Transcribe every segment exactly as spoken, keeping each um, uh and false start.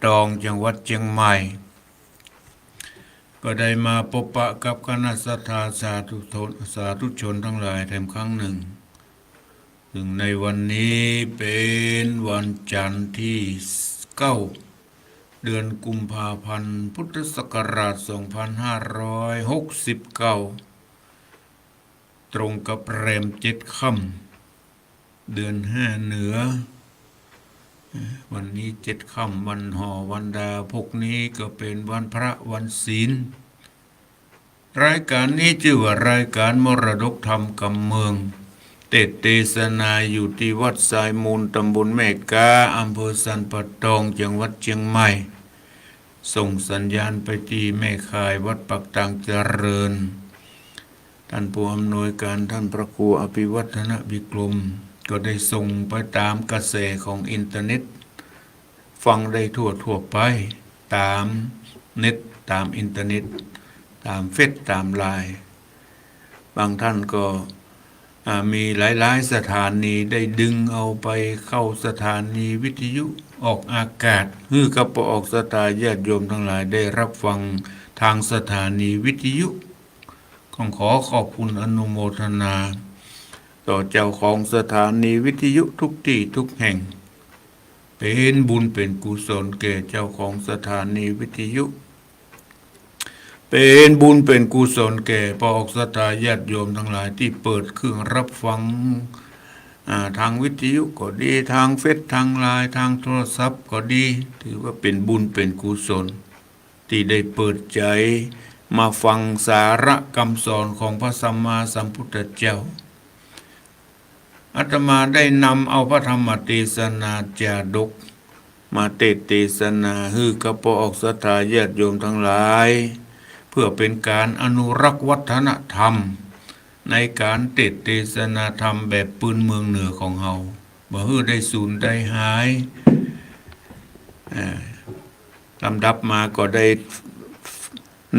ตอง จังหวัดเจียงใหม่ ก็ได้มาปะปะกับคณะศรัทธาสาธุชน สาธุชนตังหลายแถมครั้งนึ่ง ซึ่งในวันนี้เป๋นวันจันทร์ตี้เก้า เดือนกุมภาพันธ์ พุทธศักราชสองพันห้าร้อยหกสิบเก้า ตรงกับแรมเจ็ดค่ำ เดือนห้าเหนือ วันนี้เจ็ดค่ำ วันห่อ วันดา พวกนี้ก็เป๋นวันพระ วันศีล รายก๋านนี้จื้อว่ารายก๋านมรดกธรรมกำเมือง เตสน์เตสนาอยู่ตี้วัดทรายมูล ตำบลแม่ก๊า อำเภอสันป่าตอง จังหวัดเจียงใหม่ ส่งสัญญาณไปตี้แม่ข่ายวัดปากตางเจริญ ต้านผู้อำนวยก๋าน ต้านพระครูอภิวัฒนวิกรม ก็ได้ส่งไปต๋ามกระแสของอินเทอร์เน็ต ฟังได้ทั่วทั่วไป ต๋ามเน็ต ต๋ามอินเทอร์เน็ต ต๋ามเฟซ ต๋ามไลน์ บางต้านก็ อ่า มีหลายๆ สถานีได้ดึงเอาไปเข้าสถานีวิทยุออกอากาศ หื้อกับป้อออกศรัทธาญาติโยมตังหลายได้ฮับฟังตางสถานีวิทยุ ก็ขอขอบคุณอนุโมทนา ต่อเจ้าของสถานีวิทยุกู้ตี้กู้แห่ง เป๋นบุญเป๋นกุศลแก่เจ้าของสถานีวิทยุ เป๋นบุญเป๋นกุศลแก่ป้อออกศรัทธาญาติโยมตังหลายตี้เปิดเครื่องฮับฟัง อ่า ตางวิทยุก็ดี ตางเฟซ ตางไลน์ ตางโทรศัพท์ก็ดี ถือว่าเป๋นบุญเป๋นกุศล ตี้ได้เปิดใจ๋มาฟังสาระกำสอนของพระสัมมาสัมพุทธเจ้า อาตมาได้นำเอาพระธรรมเตสนาจาดกมาเตสน์เตสนาหื้อกับป้อออกศรัทธาญาติโยมตังหลาย เพื่อเป๋นก๋านอนุรักษ์วัฒนธรรม ในก๋านเตสน์เตสนาธรรมแบบปื้นเมืองเหนือของเฮา บ่หื้อได้สูญได้หาย อ่า ลำดับมาก็ได้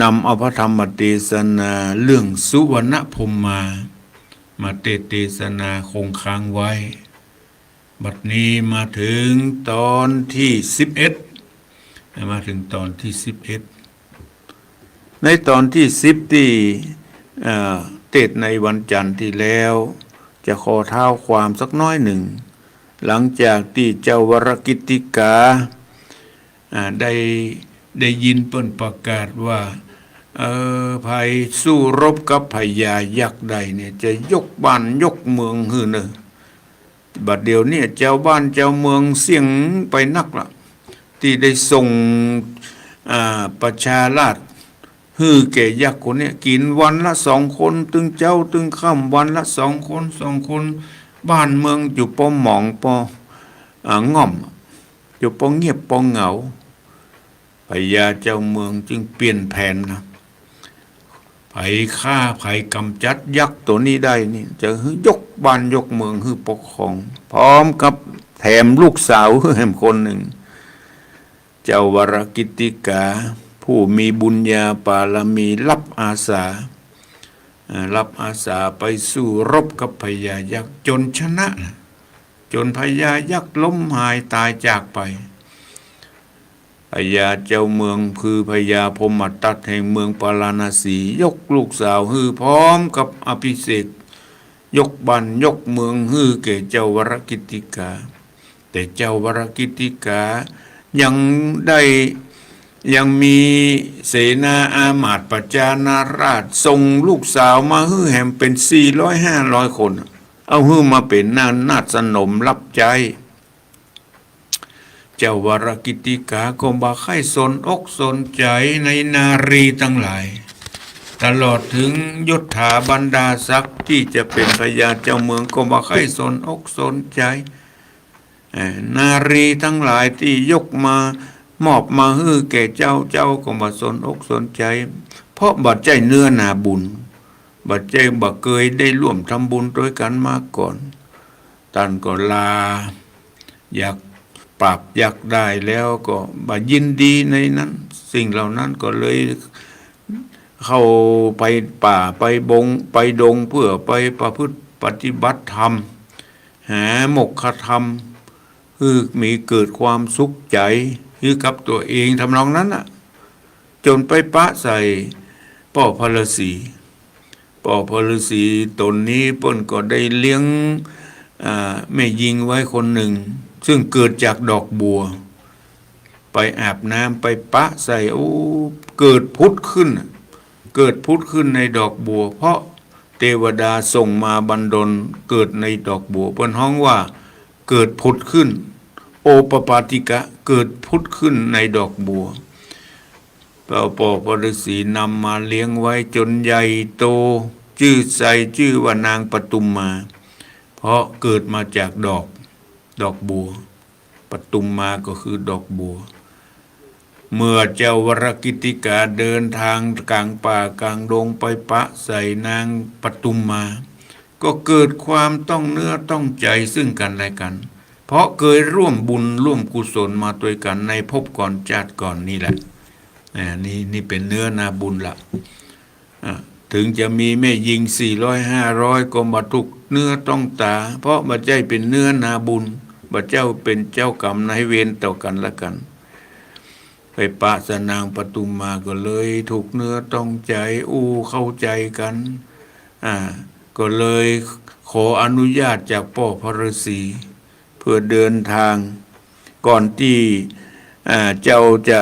นำเอาพระธรรมเตสนาเรื่องสุวรรณพรหมา มาเตสน์เตสนาคงค้างไว้ บัดนี้มาเถิงต๋อนตี้สิบเอ็ด มาเถิงต๋อนตี้สิบเอ็ด ในต๋อนตี้สิบตี้ เอ่อ เตสน์ในวันจันทร์ตี้แล้ว จะขอเท้าความสักน้อยนึ่ง หลังจากตี้เจ้าวรกิตติกา อ่า ได้ ได้ยินเปิ้นประกาศว่า เอ่อ ใผสู้รบกับพญายักษ์ได้เนี่ย จะยกบ้านยกเมืองหื้อเน่อ บัดเดี๋ยวนี้จาวบ้านจาวเมืองเสี้ยงไปนักละ ตี้ได้ส่ง อ่า ประชาราษฎร์หื้อแก่ยักษ์คนเนี้ย กิ๋นวันละสองคน ตึงเจ๊าตึงค่ำ วันละสองคน สองคน บ้านเมืองอยู่ป้อหมองป้อ อ่า ง่อม อยู่ป้อเงียบป้อเหงา พญาเจ้าเมืองจึงเปลี่ยนแผนนะ ใผฆ่าใผก๋ำจัดยักษ์ตั๋วนี้ได้นี่ จะหื้อยกบ้านยกเมืองหื้อปกครอง พร้อมกับแถมลูกสาวหื้อแหมคนนึ่ง เจ้าวรกิตติกา ผู้มีบุญญาปารมี ฮับอาสา เอ่อ ฮับอาสาไปสู้รบกับพญายักษ์ จ๋นชนะนะ จ๋นพญายักษ์ล้มหายต๋ายจากไป พญาเจ้าเมืองคือพญาพรหมทัตแห่งเมืองปาราณสี ยกลูกสาวหื้อพร้อมกับอภิเษก ยกบ้านยกเมืองหื้อแก่เจ้าวรกิตติกา แต่เจ้าวรกิตติกายังได้ ยังมีเสนาอามาตย์ประชาราษฎร์ส่งลูกสาวมาหื้อแหมเป๋นสี่ร้อยห้าร้อยคน เอาหื้อมาเป๋นนา นาดสนมฮับใจ๊ เจ้าวรกิตติกาก็บ่ใค่สนอกสนใจ๋ในนารีตังหลาย ตลอดเถิงยศถาบรรดาศักดิ์ตี้จะเป๋นพญาเจ้าเมืองก็บ่ใค่สนอกสนใจ๋ เอ่อ นารีตังหลายตี้ยกมา มอบมาหื้อแก่เจ้า เจ้าก็บ่สนอกสนใจ๋ เพราะบ่ใจ้เนื้อนาบุญ บ่ใจ้ บ่เกยได้ร่วมทำบุญตวยกั๋นมาก่อน ต้านก็ลา อยากปราบยักษ์ได้แล้วก็บ่ยินดีในนั้น สิ่งเหล่านั้นก็เลยเข้าไปป่าไปบง ไปดงเพื่อไปประพฤติปฏิบัติธรรม หาโมกขธรรม หื้อมีเกิดความสุขใจ๋ หื้อกับตั๋วเอง ทำนองนั้นน่ะ จ๋นไปปะใส่ป้อพระฤๅษี ป้อพระฤๅษีต๋นนี้เปิ้นก็ได้เลี้ยง อ่า แม่ญิงไว้คนนึ่ง ซึ่งเกิดจากดอกบัว ไปอาบน้ำ ไปปะใส่ โอ้ เกิดผุดขึ้น เกิดผุดขึ้นในดอกบัว เพราะเตวดาส่งมาบันดลเกิดในดอกบัว เปิ้นฮ้องว่าเกิดผุดขึ้น โอปปาติกะ เกิดผุดขึ้นในดอกบัว ป้อพระฤๅษีนำมาเลี้ยงไว้จ๋นใหญ่โต จื้อใส่จื้อว่านางปทุมมา เพราะเกิดมาจากดอก ดอกบัว ปทุมมาก็คือดอกบัว เมื่อเจ้าวรกิตติกาเดินทางกลางป่ากลางดงไปปะใส่นางปทุมมา ก็เกิดความต้องเนื้อต้องใจ๋ซึ่งกั๋นและกั๋น เพราะเกยร่วมบุญร่วมกุศลมาตวยกั๋นในภพก่อนจาติก่อนนี่แหละ อ่า นี่ นี่เป๋นเนื้อนาบุญละ อ่ะ เถิงจะมีแม่ญิงสี่ร้อยห้าร้อยก็บ่ถูกเนื้อต้องต๋า เพราะบ่ใจ้เป๋นเนื้อนาบุญ บ่ใจ้เป๋นเจ้ากรรมนายเวรต่อกั๋นและกั๋น ไปปะใส่นางปทุมมาก็เลยถูกเนื้อต้องใจ๋ อู้เข้าใจ๋กั๋น อ่า ก็เลยขออนุญาตจากป้อพระฤๅษี เพื่อเดินทาง ก่อนตี้ อ่า เจ้าจะ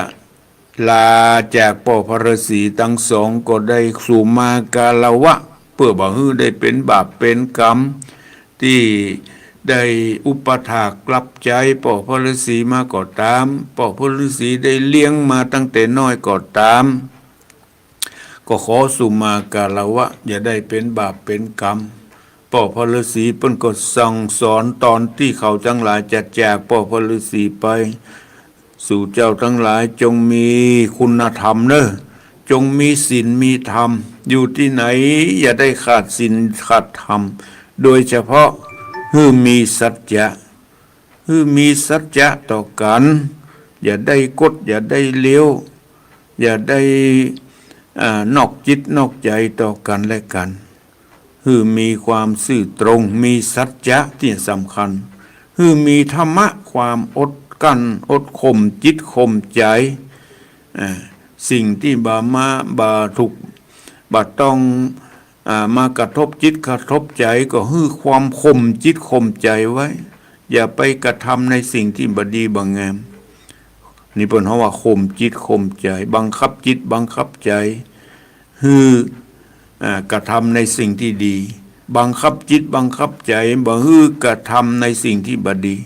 ลาจากป้อพระฤๅษีตังสองก็ได้สุมาคารวะ เปื้อบ่หื้อได้เป๋นบาปเป๋นกรรม ตี้ได้อุปถากรับใจ๊ป้อพระฤๅษีมาก็ต๋าม ป้อพระฤๅษีได้เลี้ยงมาตั้งแต่น้อยก็ต๋าม ก็ขอสุมาคารวะ อย่าได้เป๋นบาปเป๋นกรรม ป้อพระฤๅษีเปิ้นก็สั่งสอนต๋อนตี้เขาตังหลายจะจากป้อพระฤๅษีไป สูเจ้าตังหลายจงมีคุณธรรมเน่อ จงมีศีลมีธรรม อยู่ตี้ไหนอย่าได้ขาดศีลขาดธรรม โดยเฉพาะหื้อมีสัจจะ หื้อมีสัจจะต่อกั๋น อย่าได้กด อย่าได้เลี้ยว อย่าได้ อ่า นอกจิตนอกใจ๋ต่อกั๋นและกั๋น หื้อมีความซื่อตรง มีสัจจะตี้สำคัญ หื้อมีธรรมะ ความอดกลั้น อดข่มจิตข่มใจ๋ อ่า สิ่งตี้บ่มา บ่ถูก บ่ต้อง อ่า มากระทบจิตกระทบใจ๋ ก็หื้อความข่มจิตข่มใจ๋ไว้ อย่าไปกระทำในสิ่งตี้บ่ดีบ่งาม นี่เปิ้นฮ้องว่าข่มจิตข่มใจ๋ บังคับจิตบังคับใจ๋ หื้อ อ่า กระทำในสิ่งตี้ดี บังคับจิตบังคับใจ๋ บ่หื้อกระทำในสิ่งตี้บ่ดี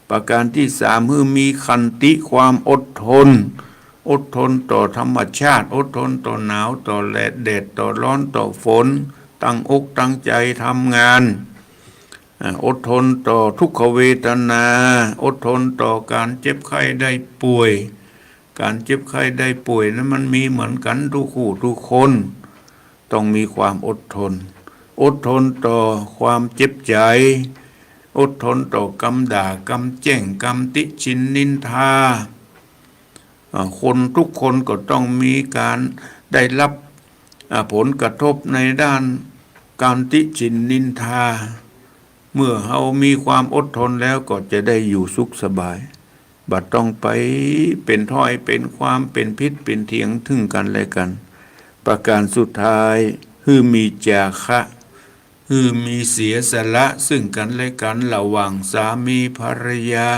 ประการตี้สาม หื้อมีขันติความอดทน อดทนต่อธรรมชาติ อดทนต่อหนาว ต่อแดด แดด ต่อร้อน ต่อฝน ตั้งอกตั้งใจ๋ทำงาน อ่า อดทนต่อทุกขเวทนา อดทนต่อก๋านเจ็บไข้ได้ป่วย ก๋านเจ็บไข้ได้ป่วยนั้นมันมีเหมือนกั๋นทุกคู่ทุกคน ต้องมีความอดทน อดทนต่อความเจ็บใจ๋ อดทนต่อกำด่ากำแจ้งกำติฉินนินทา อ่า คนทุกคนก็ต้องมีก๋านได้รับ อ่า ผลกระทบในด้านก๋านติฉินนินทา เมื่อเฮามีความอดทนแล้วก็จะได้อยู่สุขสบาย บ่ต้องไปเป๋นถ้อยเป๋นความ เป๋นผิดเป๋นเถียงเถิงกั๋นและกั๋น ประการสุดท้าย หื้อมีจาคะ หื้อมีเสียสละเถิงกั๋นและกั๋น ระหว่างสามีภรรยา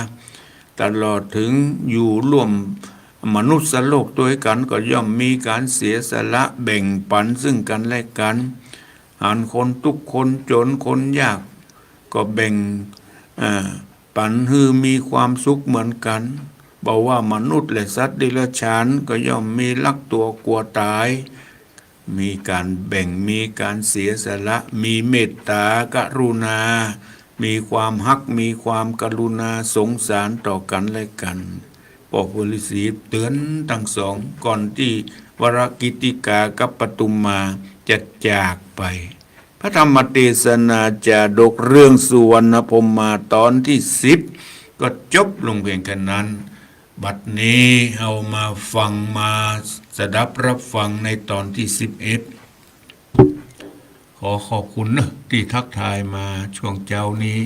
ตลอดเถิงอยู่ร่วมมนุษย์โลกตวยกั๋น ก็ย่อมมีก๋านเสียสละแบ่งปั๋นเถิงกั๋นและกั๋น หันคนตุ๊กข์คนจ๋นคนยาก ก็แบ่ง อ่า ปั๋นหื้อมีความสุขเหมือนกั๋น บ่ว่ามนุษย์และสัตว์เดรัจฉาน ก็ย่อมมีรักตั๋วกั๋วต๋าย มีก๋านแบ่ง มีก๋านเสียสละ มีเมตตากรุณา มีความฮัก มีความกรุณาสงสารต่อกั๋นและกั๋น ป้อพระฤๅษีเตื๋อนตังสอง ก่อนตี้วรกิตติกากับปทุมมาจะจากไป พระธรรมเตสนาจาดกเรื่องสุวรรณพรหมาต๋อนตี้สิบ ก็จบลงเพียงแค่นั้น บัดนี้เฮามาฟัง มาสดับรับฟังในต๋อนตี้สิบเอ็ด ขอขอบคุณเนาะตี้ทักทายมาช่วงเจ๊านี้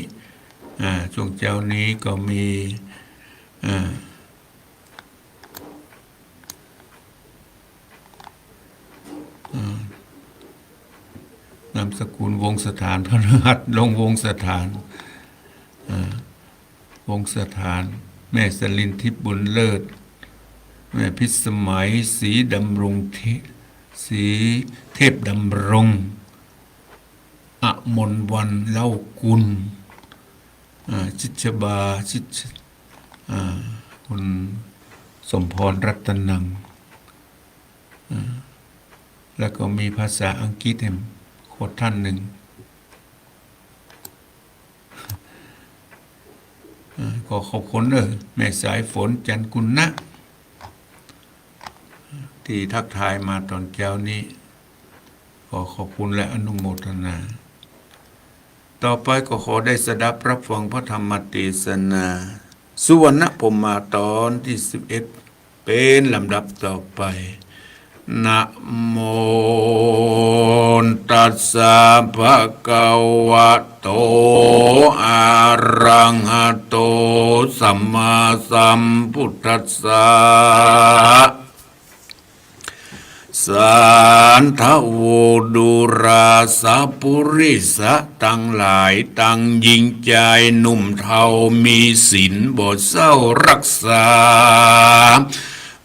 อ่า ช่วงเจ๊านี้ก็มี อ่า นามสกุลวงศ์สถาน พฤหัส ลงวงศ์สถาน อ่า วงศ์สถาน แม่สลินทิพย์บุญเลิศ แม่พิสมัย ศรีดำรงเท- ศรีเทพดำรง อมรวรรณ เล้ากุล อ่า ชิตชบา ชิต- อ่า คุณสมพร รัตนัง อ่า แล้วก็มีภาษาอังกฤษแหมโคตรท่านหนึ่ง อ่า ก็ขอบคุณเนอะ แม่สายฝน จันทร์กุณะ ที่ทักทายมาตอนเจ๊านี้ ขอขอบคุณและอนุโมทนา ต่อไปก็ขอได้สดับรับฟังพระธรรมเตสนา สุวรรณพรหมาตอนที่สิบเอ็ด เป๋นลำดับต่อไป นะโม ตัสสะ ภะคะวะโต อะระหะโต สัมมาสัมพุทธัสสะ สาธะโว ดูราสะ ปุริสะตังหลาย ตังญิงจายหนุ่มเฒ่า มีศีลบ่เซารักษา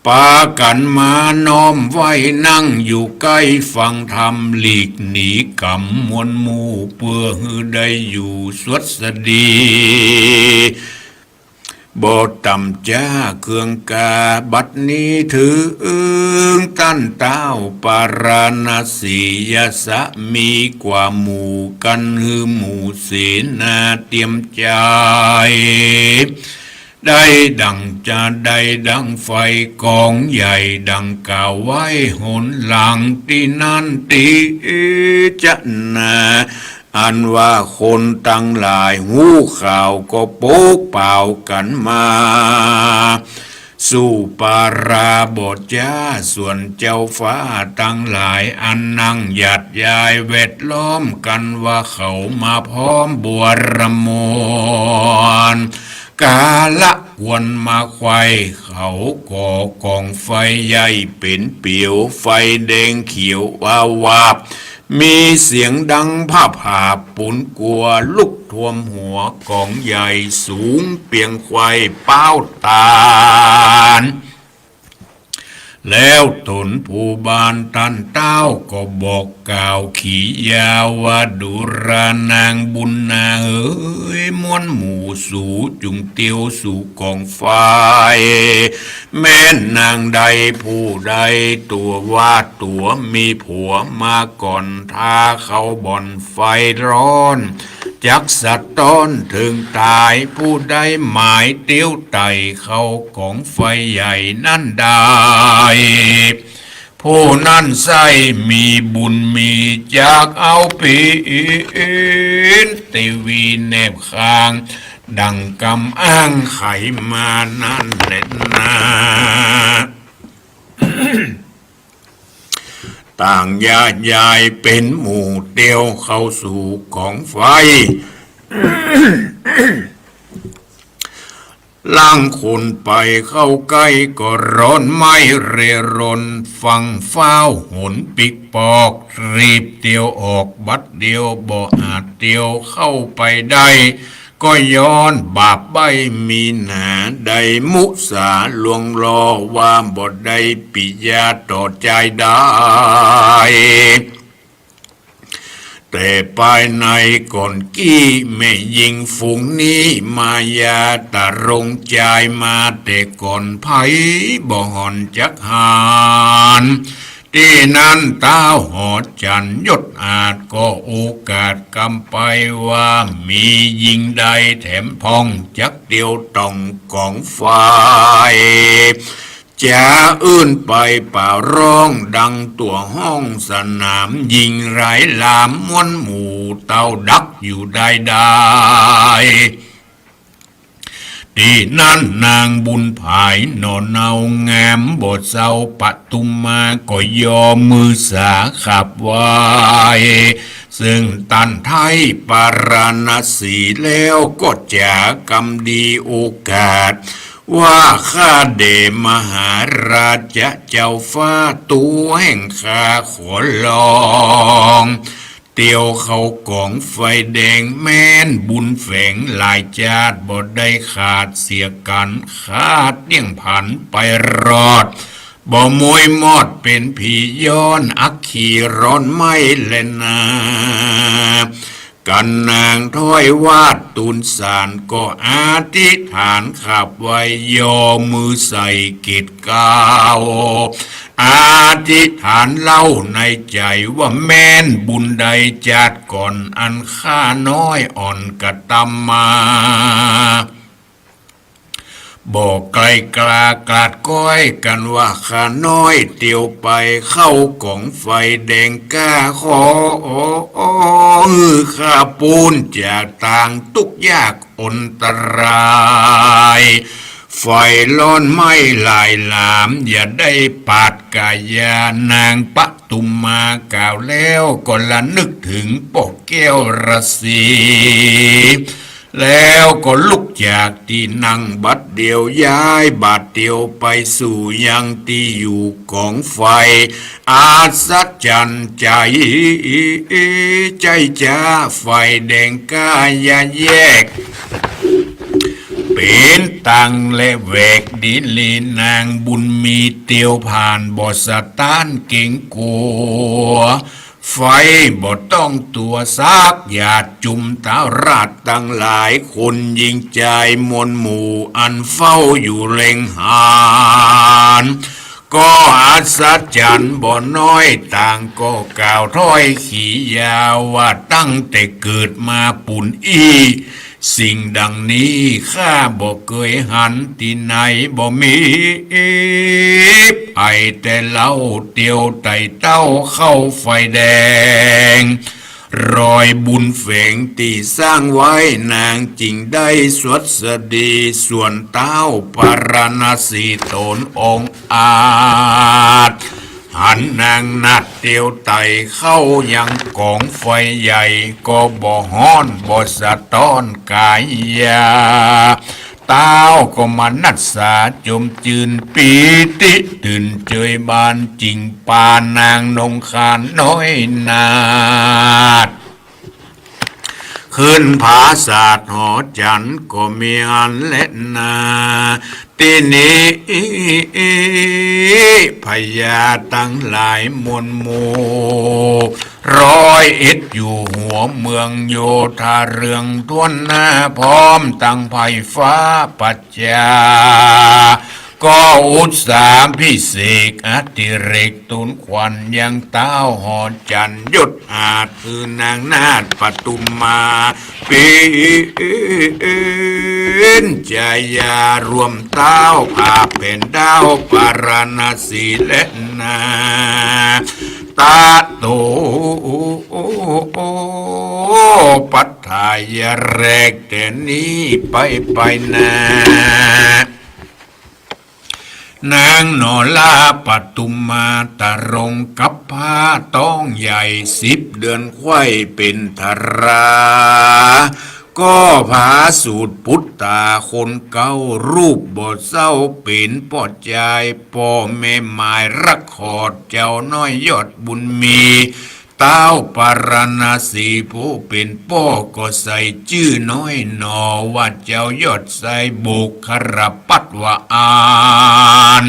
ปากั๋นมาน้อมไหว้ นั่งอยู่ใก้ฟังธรรม หลีกหนีก๋ำมวลหมู่ เปื้อหื้อได้อยู่สวัสดี บ่ต่ำจ๊าเคืองกา บัดนี้เถิงต้านเต๊าปาราณสี ยะสะมีกว่าหมู่กั๋น หื้อหมู่เสนาเตรียมใจ๋ ได้ดั่งจะได้ดั่งไฟก๋องใหญ่ ดั่งกล่าวไว้หนหลัง ตี้นั้นตี้จะนา อันว่าคนตังหลายฮู้ข่าวก็ปกเป่ากั๋นมา สู่ปาราบ่จ๊า ส่วนเจ้าฟ้าตังหลาย อันนั่งหยาดยายแวดล้อมกั๋น ว่าเขามาพร้อมบัวระมวล กาละควรมาไขว่ เขาก่อกองไฟใหญ่เป๋นเปียว ไฟแดงเขียววาวาบ มีเสียงดังผ้าผ่า ปูนกัวลุกท่วมหัว ก๋องใหญ่สูงเปียงไขว่ป๊าวตาน แล้วต๋นผู้บานต้านเต๊าก็บอกกล่าวขียาวว่า ดูรานางบุญนาเอ๋ย มวลหมู่สูจุ่งเตียวสู่ก๋องไฟ แม้นนางใดผู้ใดตั๋วว่าตั๋วมีผัวมาก่อน ถ้าเข้าบ่อนไฟร้อน จักสะต้อนเถิงต๋าย ผู้ใดหมายเตียวไต่เข้าก๋องไฟใหญ่นั้นได้ ผู้นั้นใช่มีบุญมี จักเอาปีนเตวีแนบข้าง ดั่งกำอ้างไขมานั้นแลนา ต่างแยกย้ายเป๋นหมู่เตียวเข้าสู่ก๋องไฟ ลางคนไปเข้าใก้ก็ร้อนไหม้เร่ร่อน ฟั่งฟ้าวหนปิ๊กปอก รีบเตียวออกบัดเดียว บ่อาจเตียวเข้าไปได้ ก็ย้อนบาปใบ้มีหนา ได้มุสาลวงลอว่าบ่ได้ปิยาต่อจายได้ แต่ปายในก่อนกี้แม่ญิงฝูงนี้ มายาตะรงจายมาแต่ก่อน ใผบ่ห่อนจักหาน ตี้นั้นเต๊าหอจันทร์ยศอาจก็โอกาสกำไปว่า มีญิงใดแถมพ่องจักเตียวต่องก๋องไฟ จ๋าอื่นไปป่าร้องดังตั๋วห้องสนาม ญิงหลายลามมวลหมู่เต้าดักอยู่ได้ได้ ตี้นั้นนางบุญผายหน่อเนา งามบ่เซาปทุมมา ก็ยอมมือสาขับไหว้ ซึ่งต้านไท้ปาราณสีแล้ว ก็จ๋ากำดีโอกาส ว่าข้าแด่มหาราชะเจ้าฟ้า ตั๋วแห่งข้าขอลอง เตียวเข้ากองไฟแดงแม่นบุญแฝงหลายจาติบ่ได้ขาดเสียกั๋น ข้าเตี้ยงผันไปรอด บ่มวยมอดเป๋นผีย้อนอัคคีร้อนไหม้แลนา กั๋นนางถ้อยวาดตูนสารก็อธิษฐานขับไหว้ย่อมือใส่เกศเกล้า อธิษฐานเล่าในใจ๋ว่าแม่นบุญใดจาติก่อนอันข้าน้อยอ่อนกระตำมา บ่ไกลกล้ากราดก้อยกั๋นว่าข้าน้อยเตียวไปเข้ากองไฟแดงกล้า ขอหื้อข้าปู้นจากตางตุ๊กข์ยากอันตราย ไฟร้อนไหม้หลายหลาม อย่าได้ปาดก๋ายา นางปทุมมากล่าวแล้วก็ระนึกเถิงป้อแก้วราศี แล้วก็ลุกจากตี้นั่งบัดเดียว ย้ายบาทเตียวไปสู่ยังตี้อยู่กองไฟ อัศจรรย์ใจ๋ ใจ๋จ๊า ไฟแดงกล้าอย่าแยกเป๋นตังและแหวกดีหลี นางบุญมีเตียวผ่านบ่สะต้านเกรงกั๋ว ไฟบ่ต้องตั๋วสักหยาด จุมเท้าราชตังหลาย คนญิงจายมวลหมู่อันเฝ้าอยู่เล็งหัน ก็อัศจรรย์บ่น้อย ต่างก็กล่าวถ้อยขียาวว่า ตั้งแต่เกิดมาปูนอี้ สิ่งดังนี้ข้าบ่เกยหันตี้ไหน บ่มีใผแต่เล่า เตียวไต่เต้าเข้าไฟแดง รอยบุญแฝงตี้สร้างไว้ นางจึงได้สวัสดี ส่วนเต้าปาราณสีต๋นองอาจ หันนางนาฏเตียวไต่เข้ายังกองไฟใหญ่ ก็บ่ฮ้อนบ่สะต้อนก๋ายา เต้าก็มานัสสาจมจื้นปีติตื่นเจยบาน จึงปานางนงคานน้อยนาฏ ขึ้นผาสาทหอจันทร์ก็มีอันแลนา ตี้นี้พญาตังหลายมวลหมู่ ร้อยเอ็ดอยู่หัวเมืองโยธาเรืองถ้วนหน้า พร้อมตังไพร่ฟ้าประจา ก็อุตสาภิเษกอดิเรกตูนขวัญยังเต้าหอจันทร์ ยศอาจคือนางนาฏปทุมมา เป๋นจายาร่วมเต้าผาแผ่นดาวปาราณสีแลนา ตะโตปัฏฐายะ แรกแต่นี้ไปไปนา นางหนอลาปทุมมาตรงกับผ้าต๊องใหญ่ สิบเดือนใคร่เป๋นทารา ก็ผาสูตรปุตตาคนเก๊า รูปบ่เศร้าเป๋นป้อจาย ป้อแม่หมายรักขอด เจ้าน้อยยอดบุญมี เต้าปาราณสีผู้เป๋นป้อก็ใส่จื้อน้อยหน่อว่าเจ้ายอดไซบุคคลปัตวาอัน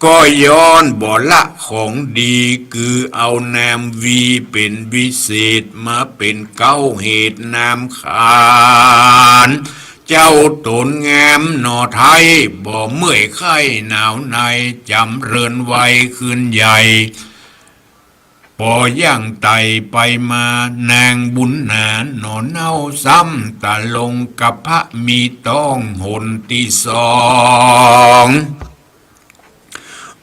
ก็ย้อนบ่ละของดี คือเอานามวีเป๋นวิเศษมาเป๋นเก๊าเหตุนามขาน เจ้าต๋นงามหนอไท้ บ่เมื่อยไข้หนาวใน จ๋ำเริญวัยคืนใหญ่ ปอย่างไต่ไปมา นางบุญหนาหนอเน่าซ้ำ ตะลงกับพระมีต๊องหนตี้สอง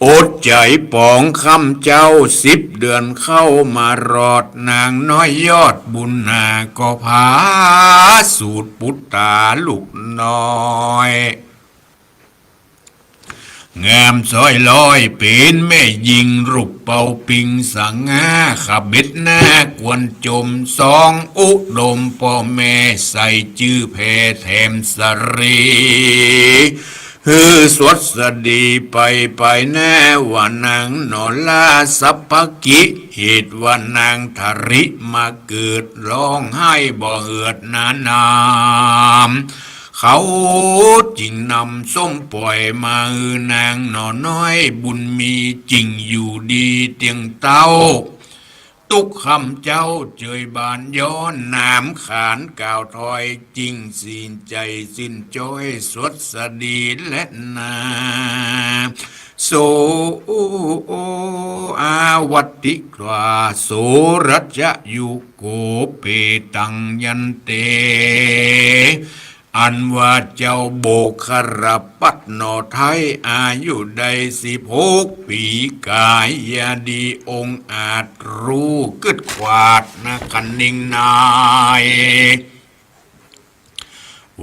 อดใจ๋ป๋องค่ำเจ๊า สิบเดือนเข้ามารอด นางน้อยยอดบุญหนา ก็ผาสูตรปุตตาลูกน้อย งามซ้อยลอยเป๋นแม่ญิงรูปเป้าปิงสง่า ขะเบ็ดหน้ากวนจม สองอุดมป้อแม่ใส่จื้อแพรแถมสะหรี หื้อสวัสดีไปไปแน่ ว่านางนอราสัพพกิ เหตุว่านางทริมาเกิด ร้องไห้บ่เหือดหน้าหนาม เขาจึงนำส้มป่อยมาหื้อนางหน่อน้อยบุญมี จึงอยู่ดีเตียงเต้า ตุ๊กค่ำเจ๊าเจยบานย้อนหนามขานกล่าวถอย จึงสิ้นใจ๋สิ้นจ๊อยสวัสดีแลนา โส อาวัตติกวา โส รัจจยุโก เปตัง ยันเต อันว่าเจ้าโบคครปัตตร์หน่อไท้ อายุได้สิบหกปี๋ ก๋ายาดีองอาจ ฮู้กึ๊ดขวาดนะคะนิงนาย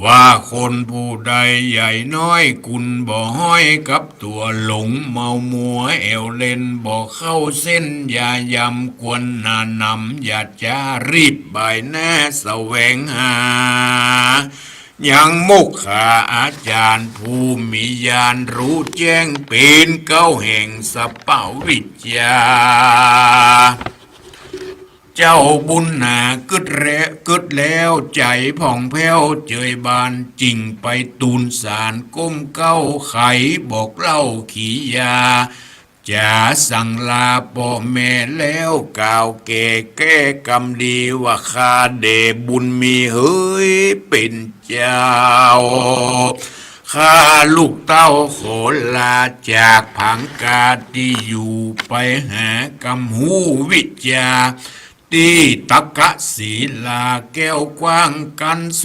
ว่าคนผู้ใดใหญ่น้อยกุณบ่ฮ้อยกับตั๋ว หลงเมามัวแอ่วเล่น บ่เข้าเส้นอย่ายำ ควรหน้าหนำอย่าจ๊า รีบบ่ายหน้าแสวงหา ยังมกขาอาจ๋ารย์ผู้มีญาณฮู้แจ้ง เป๋นเก๊าแห่งสัพพวิชญา เจ้าบุญหนากึ๊ดแล กึ๊ดแล้วใจ๋ผ่องแผ้วเจยบาน จึงไปตูลสารก้มเก๊า ไขบอกเล่าขียา จ๋าสั่งลาป้อแม่แล้ว กล่าวแก่แก้กำดีว่า ข้าแด่บุญมีเหยเป๋นเจ้า ข้าลูกเต้าขอลาจากผางกาตี้อยู่ ไปหากำฮู้วิชญา ตี้ตักกศิลาแก้วกว้าง กันโส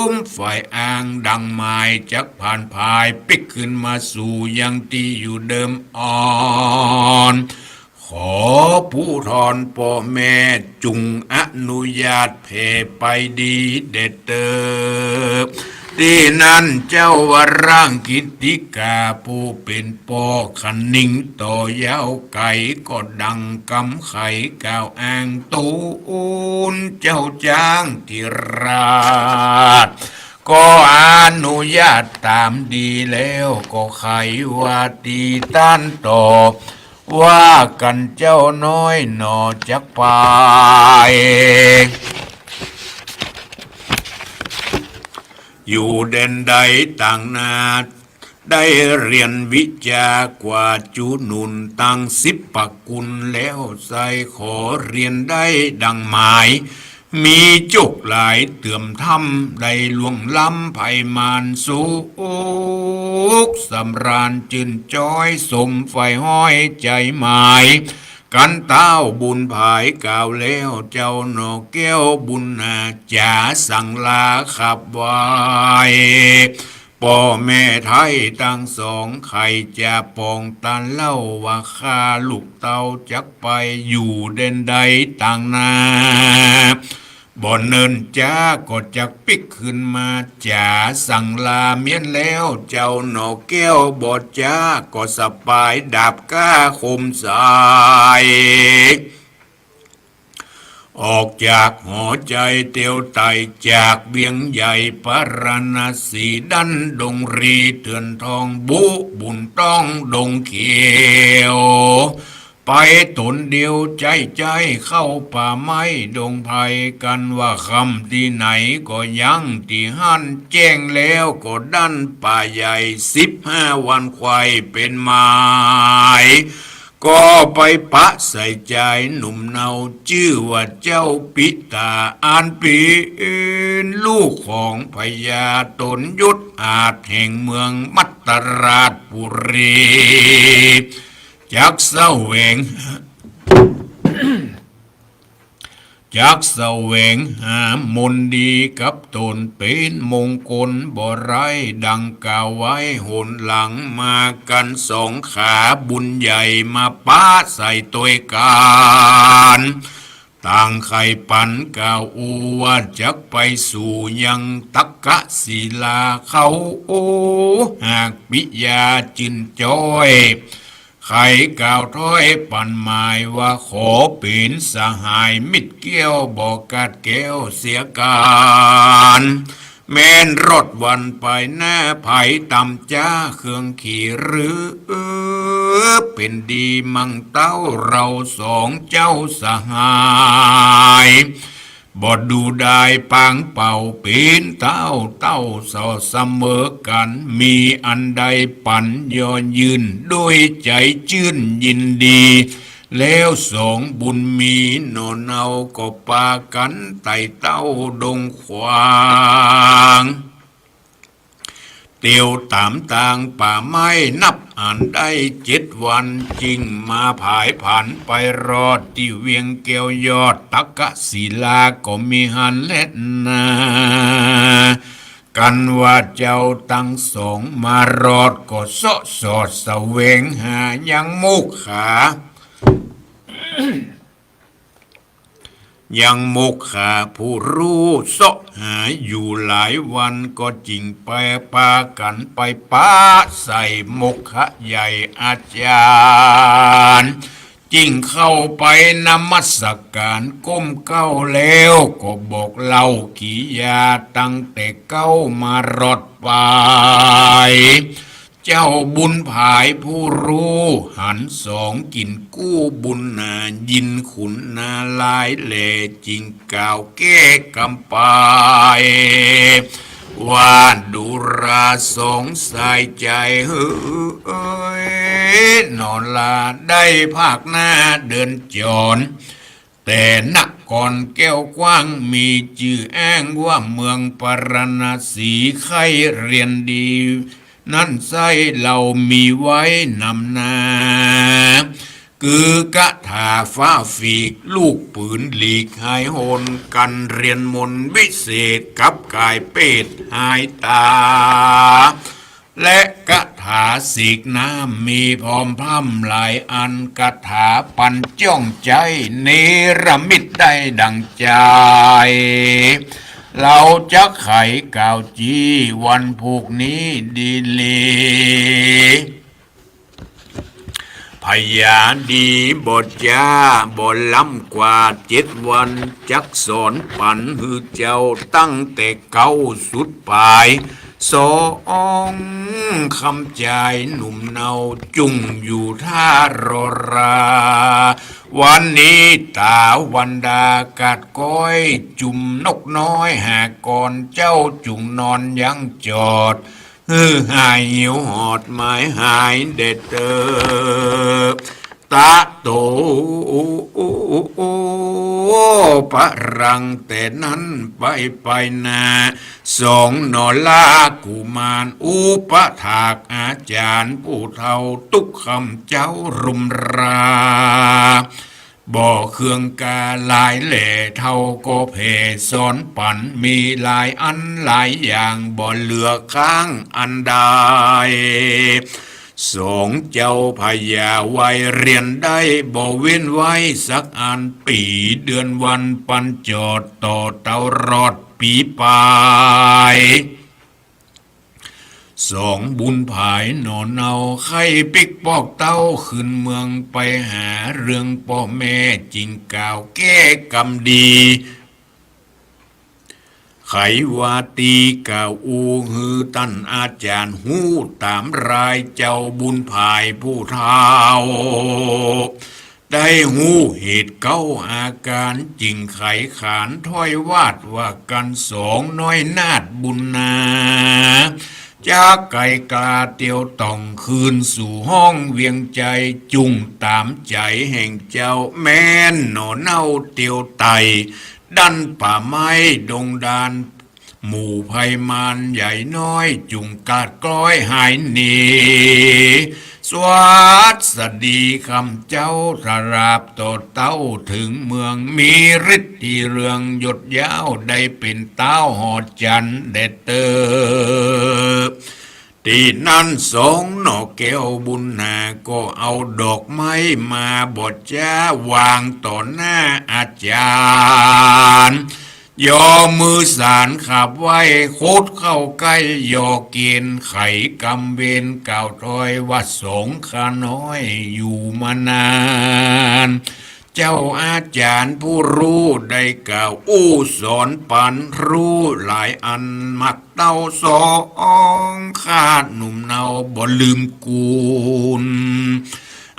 มฝ่ายอ้างดังหมาย จักผ่านผายปิ๊กคืนมาสู่ยังตี้อยู่เดิมอ่อน ขอผู้ทอนป้อแม่จุ่งอนุญาตแผ่ไปดีแด่เต๊อะ ตี้นั้นเจ้าวรังกิตติกาผู้เป๋นป้อคะนิงต่อยาวไก๋ ก็ดังกำไขกล่าวอ้างตูลเจ้าจ๊างธิราช ก็อนุญาตต๋ามดีแล้ว ก็ไขว่าตี้ต้านต่อ ว่ากั๋นเจ้าน้อยหน่อจักไป อยู่แดนใดต่างนา ได้เฮียนวิชากว่าจุนุน ตังสิบประกุลแล้วไส้ ขอเฮียนได้ดังหมาย มีโจคหลายเตื้อมถ้ำ ได้ล่วงล้ำภัยมารสุขสำราญจื้นจ๊อย สมใฝ่ฮ้อยใจ๋หมาย กันเต้าบุญผายกล่าวแล้ว เจ้าหน่อแก้วบุญนาจ๋าสั่งลาขับไหว้ ป้อแม่ไท้ตังสอง ใค่จะปองตาเล่าว่า ข้าลูกเต้าจักไปอยู่แดนใดต่างนา บ่เนิ่นจ๊าก็จักปิ๊กคืนมา จ๋าสั่งลาเมี้ยนแล้ว เจ้าหน่อแก้วบ่จ๊าก็สะปายดาบก้าคมสาย ออกจากหอใจ๋เตียวไต่ จากเวียงใหญ่ปาราณสี ดั้นดงรีเถื่อนทอง บุบุ่นต้องดงเขียว ไปต๋นเดียวใจ๊ใจ๊ เข้าป่าไม้ดงไพร กันว่าค่ำตี้ไหนก็ยังตี้หั้น แจ้งแล้วก็ดั้นป่าใหญ่ สิบห้าวันไขว่เป๋นหมาย ก็ไปปะใส่จายหนุ่มเนา จื้อว่าเจ้าปิตา อันเป๋นลูกของพญาต๋นยศอาจแห่งเมืองมัตตราชปุรี จักแสวง จักแสวงหามนต์ดีกับต๋น เป๋นมงคลบ่ร้าย ดังกล่าวไว้หนหลังมา กันสองขาบุญใหญ่มาปะใส่ตวยกั๋น ต่างใค่ปันกล่าวอู้ว่าจักไปสู่ยังตักกศิลาเขา โอ้ หากปิยาจื้นจ๊อย ใค่กล่าวถ้อยปันหมายว่า ขอเป๋นสหายมิตรเกี้ยว บ่กัดแก้วเสียกั๋น แม้นรอดวันไปหน้า ใผต่ำจ๊าเคืองขีหรือ เป๋นดีมั่งเต้าเราสองเจ้าสหาย บ่ดูดายปางเป่า เป๋นเต้าเต้าสอเสมอกั๋น มีอันใดปั๋นย่อยื่น ด้วยใจ๋จื้นยินดี แล้วสองบุญมีหน่อเนาก็ปากั๋นไต่เต้าดงขวาง เตียวต๋ามตางป่าไม้นับอันได้เจ็ดวัน จึงมาผายผันไปรอดตี้เวียงแก้วยอดตักกศิลาก็มีหั้นแลนา กั๋นว่าเจ้าตังสองมารอดก็เซาะสอดแสวงหายังมกขา ยังมกขาผู้ฮู้เซาะหาอยู่หลายวัน ก็จึงไปปากั๋นไปปะใส่มกขะใหญ่อาจ๋ารย์ จึงเข้าไปนมัสก๋านก้มเกล้าแล้ว ก็บอกเล่ากิริยาตั้งแต่เก๊ามารอดไป เจ้าบุญผายผู้ฮู้หันสองกิ๋นกู้บุญนา ยินขุนนารายณ์แล จึงกล่าวแก้กำไป ว่าดูราสองสายใจ๋เฮย หนอลาได้ภาคหน้าเดินจ๋อน แต่นครแก้วกว้างมีจื้ออ้างว่าเมืองปาราณสี ใค่เรียนดีนั้นไส้ เฮามีไว้นำหน้า คือคาถาฟ้าฟีก ลูกปืนหลีกหายหน กั๋นเรียนมนต์วิเศษ กับก๋ายเปรตหายต๋า และคาถาสีกน้ำมีพร้อมพร่ำหลายอัน คาถาปัญจ้องใจ๊เนรมิตได้ดั่งใจ๋ เฮาจะไขกล่าวจี้วันพูกนี้ดีหลี พญาดีบ่จ๊าบ่ล้ำกว่าเจ็ดวัน จักสอนปั๋นหื้อเจ้าตั้งแต่ เก๊าสุดป๋าย สองคำจายหนุ่มเนาจุ่งอยู่ท่ารอรา วันนี้ต๋าวันดากาดก้อย จุมนกน้อยหากร เจ้าจุ่งนอนยังจอด หื้อหายหิวหอดหมายหายแด่เต๊อะ ตะโต ปะรัง แต่นั้นไปไปนา สองหนอลากุมาร อุปถากอาจ๋ารย์ผู้เฒ่า ตุ๊กคำเจ้ารุมรา บ่เคืองกาหลายแหล่ เฒ่าก็แผ่สอนปั๋น มีหลายอันหลายอย่าง บ่เหลือค้างอันใด สองเจ้าพญาวัยเรียนได้ บ่เว้นไว้สักอัน ปี๋เดือนวันปันจอด ต่อเตารอดปี๋ปาย สองบุญผายหนอเนา ใค่ปิ๊กปอกเต้าคืนเมือง ไปหาเรื่องป้อแม่ จึงกล่าวแก้กำดี ไขวาตีกล่าวอู้ หื้อต้านอาจ๋ารย์ฮู้ต๋ามราย เจ้าบุญผายผู้เฒ่า ได้ฮู้เหตุเก๊าอาก๋าร จึงไขขานถ้อยวาดว่า กั๋นสองน้อยนาฏบุญนา จ๊าไก๋กาเตียวต่องคืนสู่ห้องเวียงใจ๋ จุ่งต๋ามใจ๋แห่งเจ้า แม้นหนอเนาเตียวไต่ ดั้นป่าไม้ดงดาน หมู่ภัยมารใหญ่น้อย จุ่งกาดกล้อยหายหนี สวัสดีคำเจ้า ตราบต่อเต้าเถิงเมือง มีฤทธิ์ที่เรืองยศยาว ได้เป๋นต๊าวหอจันทร์แด่เต๊อะ ตี้นั้นสองหน่อแก้วบุญนา ก็เอาดอกไม้มาบ่จ๊าวางต่อหน้าอาจ๋ารย์ ยอมือสานขาบไหว้ คุดเข้าใก้ยอเกียรติ ไขกำเวรกล่าวถ้อยว่า สองข้าน้อยอยู่มานาน เจ้าอาจ๋ารย์ผู้ฮู้ได้กล่าวอู้สอนปันฮู้หลายอัน มักเต้าสองข้าหนุ่มเนาบ่ลืมกูล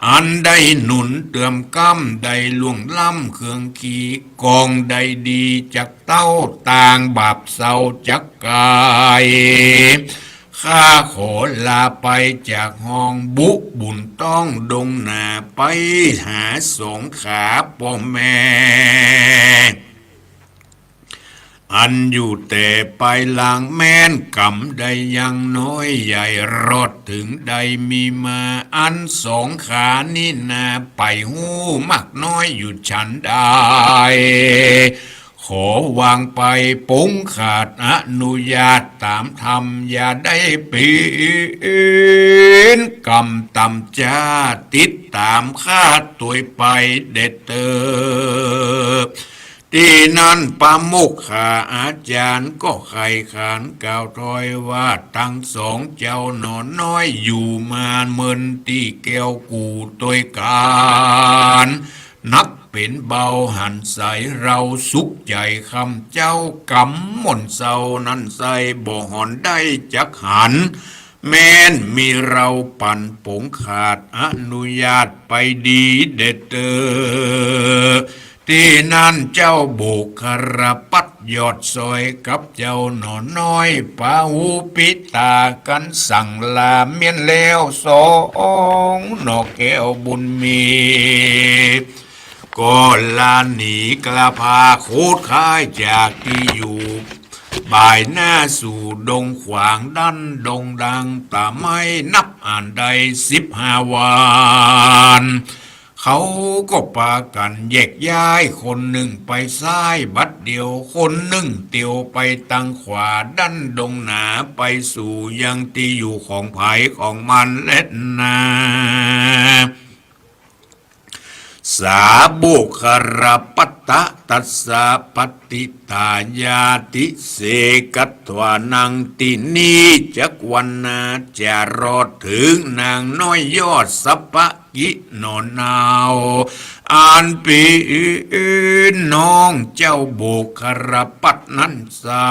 อันได้หนุนเติมกำ ได้ล่วงล้ำเครื่องขีกอง ได้ดีจักเต้าต่างบาปเศร้าจักกาย ข้าขอลาไปจากห้องบุบุญต้องดงหนา ไปหาสงขาป้อแม่ อันอยู่แต่ปายหลังแม่นกำ ได้ยังน้อยใหญ่รอดถึงได้มีมา อันสงขานี้นา ไปฮู้มากน้อยอยู่ฉันใด ขอวางไปปงขาดอนุญาตต๋ามธรรม อย่าได้เป๋นกรรมต่ำจ้า ติดต๋ามข้าตวยไปเด็ดเต๋อ ตี้นั้นปาโมกขาอาจ๋ารย์ก็ใค่ขานกล่าวถ้อยว่า ตังสองเจ้าหนอน้อยอยู่มาเมินตี้แก้วกู๋ตวยกั๋น นักเป๋นเบาหันใส เฮาสุขใจ๋คำเจ้ากำม่วนเซานั้นไส้ บ่หอนได้จักหัน แม่นมีเฮาปันปงขาดอนุญาตไปดีเด็ดเต๋อ ตี้นั้นเจ้าโบกคารปัตรยอดซอยกับเจ้าหนอน้อย ปาหูปิดต๋ากั๋นสั่งลาเมี้ยนแล้วสองหนอแก้วบุญมี ก็ลาหนีกล้าพาโคตรค้ายจากตี้อยู่ บ่ายหน้าสู่ดงขวางดั้นดงดัง ต๋าไม่นับอ่านได้สิบห้าวัน เขาก็ปากั๋นแยกย้าย คนนึ่งไปซ้ายบัดเดียว คนนึ่งเตียวไปตังขวาดั้นดงหนา ไปสู่ยังตี้อยู่ของใผของมันแลนา สาโบกคารปัตตะตัสสะปัตติตายาติเสกัตถวานัง ตี้นี้จักวันนาจะรอดเถิงนางน้อยยอดสัปปะกิหนอนนาว อันเป๋นน้องเจ้าโบกคารปัตตะนั้นไส้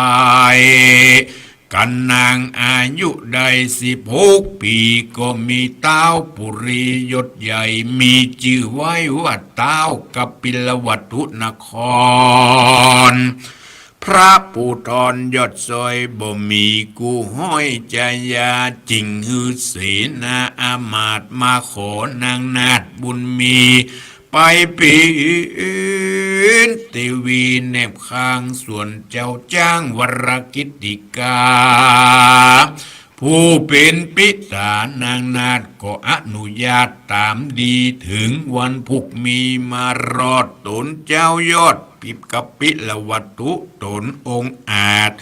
กั๋นนางอายุได้สิบหกปี๋ ก็มีต๊าวปุรียศใหญ่ มีจื้อไว้ว่าต๊าวกปิลวัตถุนคร พระภูธรยอดซอยบ่มีกู้ฮ้อยจายา จึงหื้อเสนาอามาตย์มาขอนางนาถบุญมี ไปเป๋นเตวีแนบข้าง ส่วนเจ้าจ้างวรกิตติกา ผู้เป๋นปิต๋านางนาถก็อนุญาตต๋ามดี เถิงวันพุกมีมารอดต๋นเจ้ายอดปิบกปิลวัตถุต๋นองค์อาจ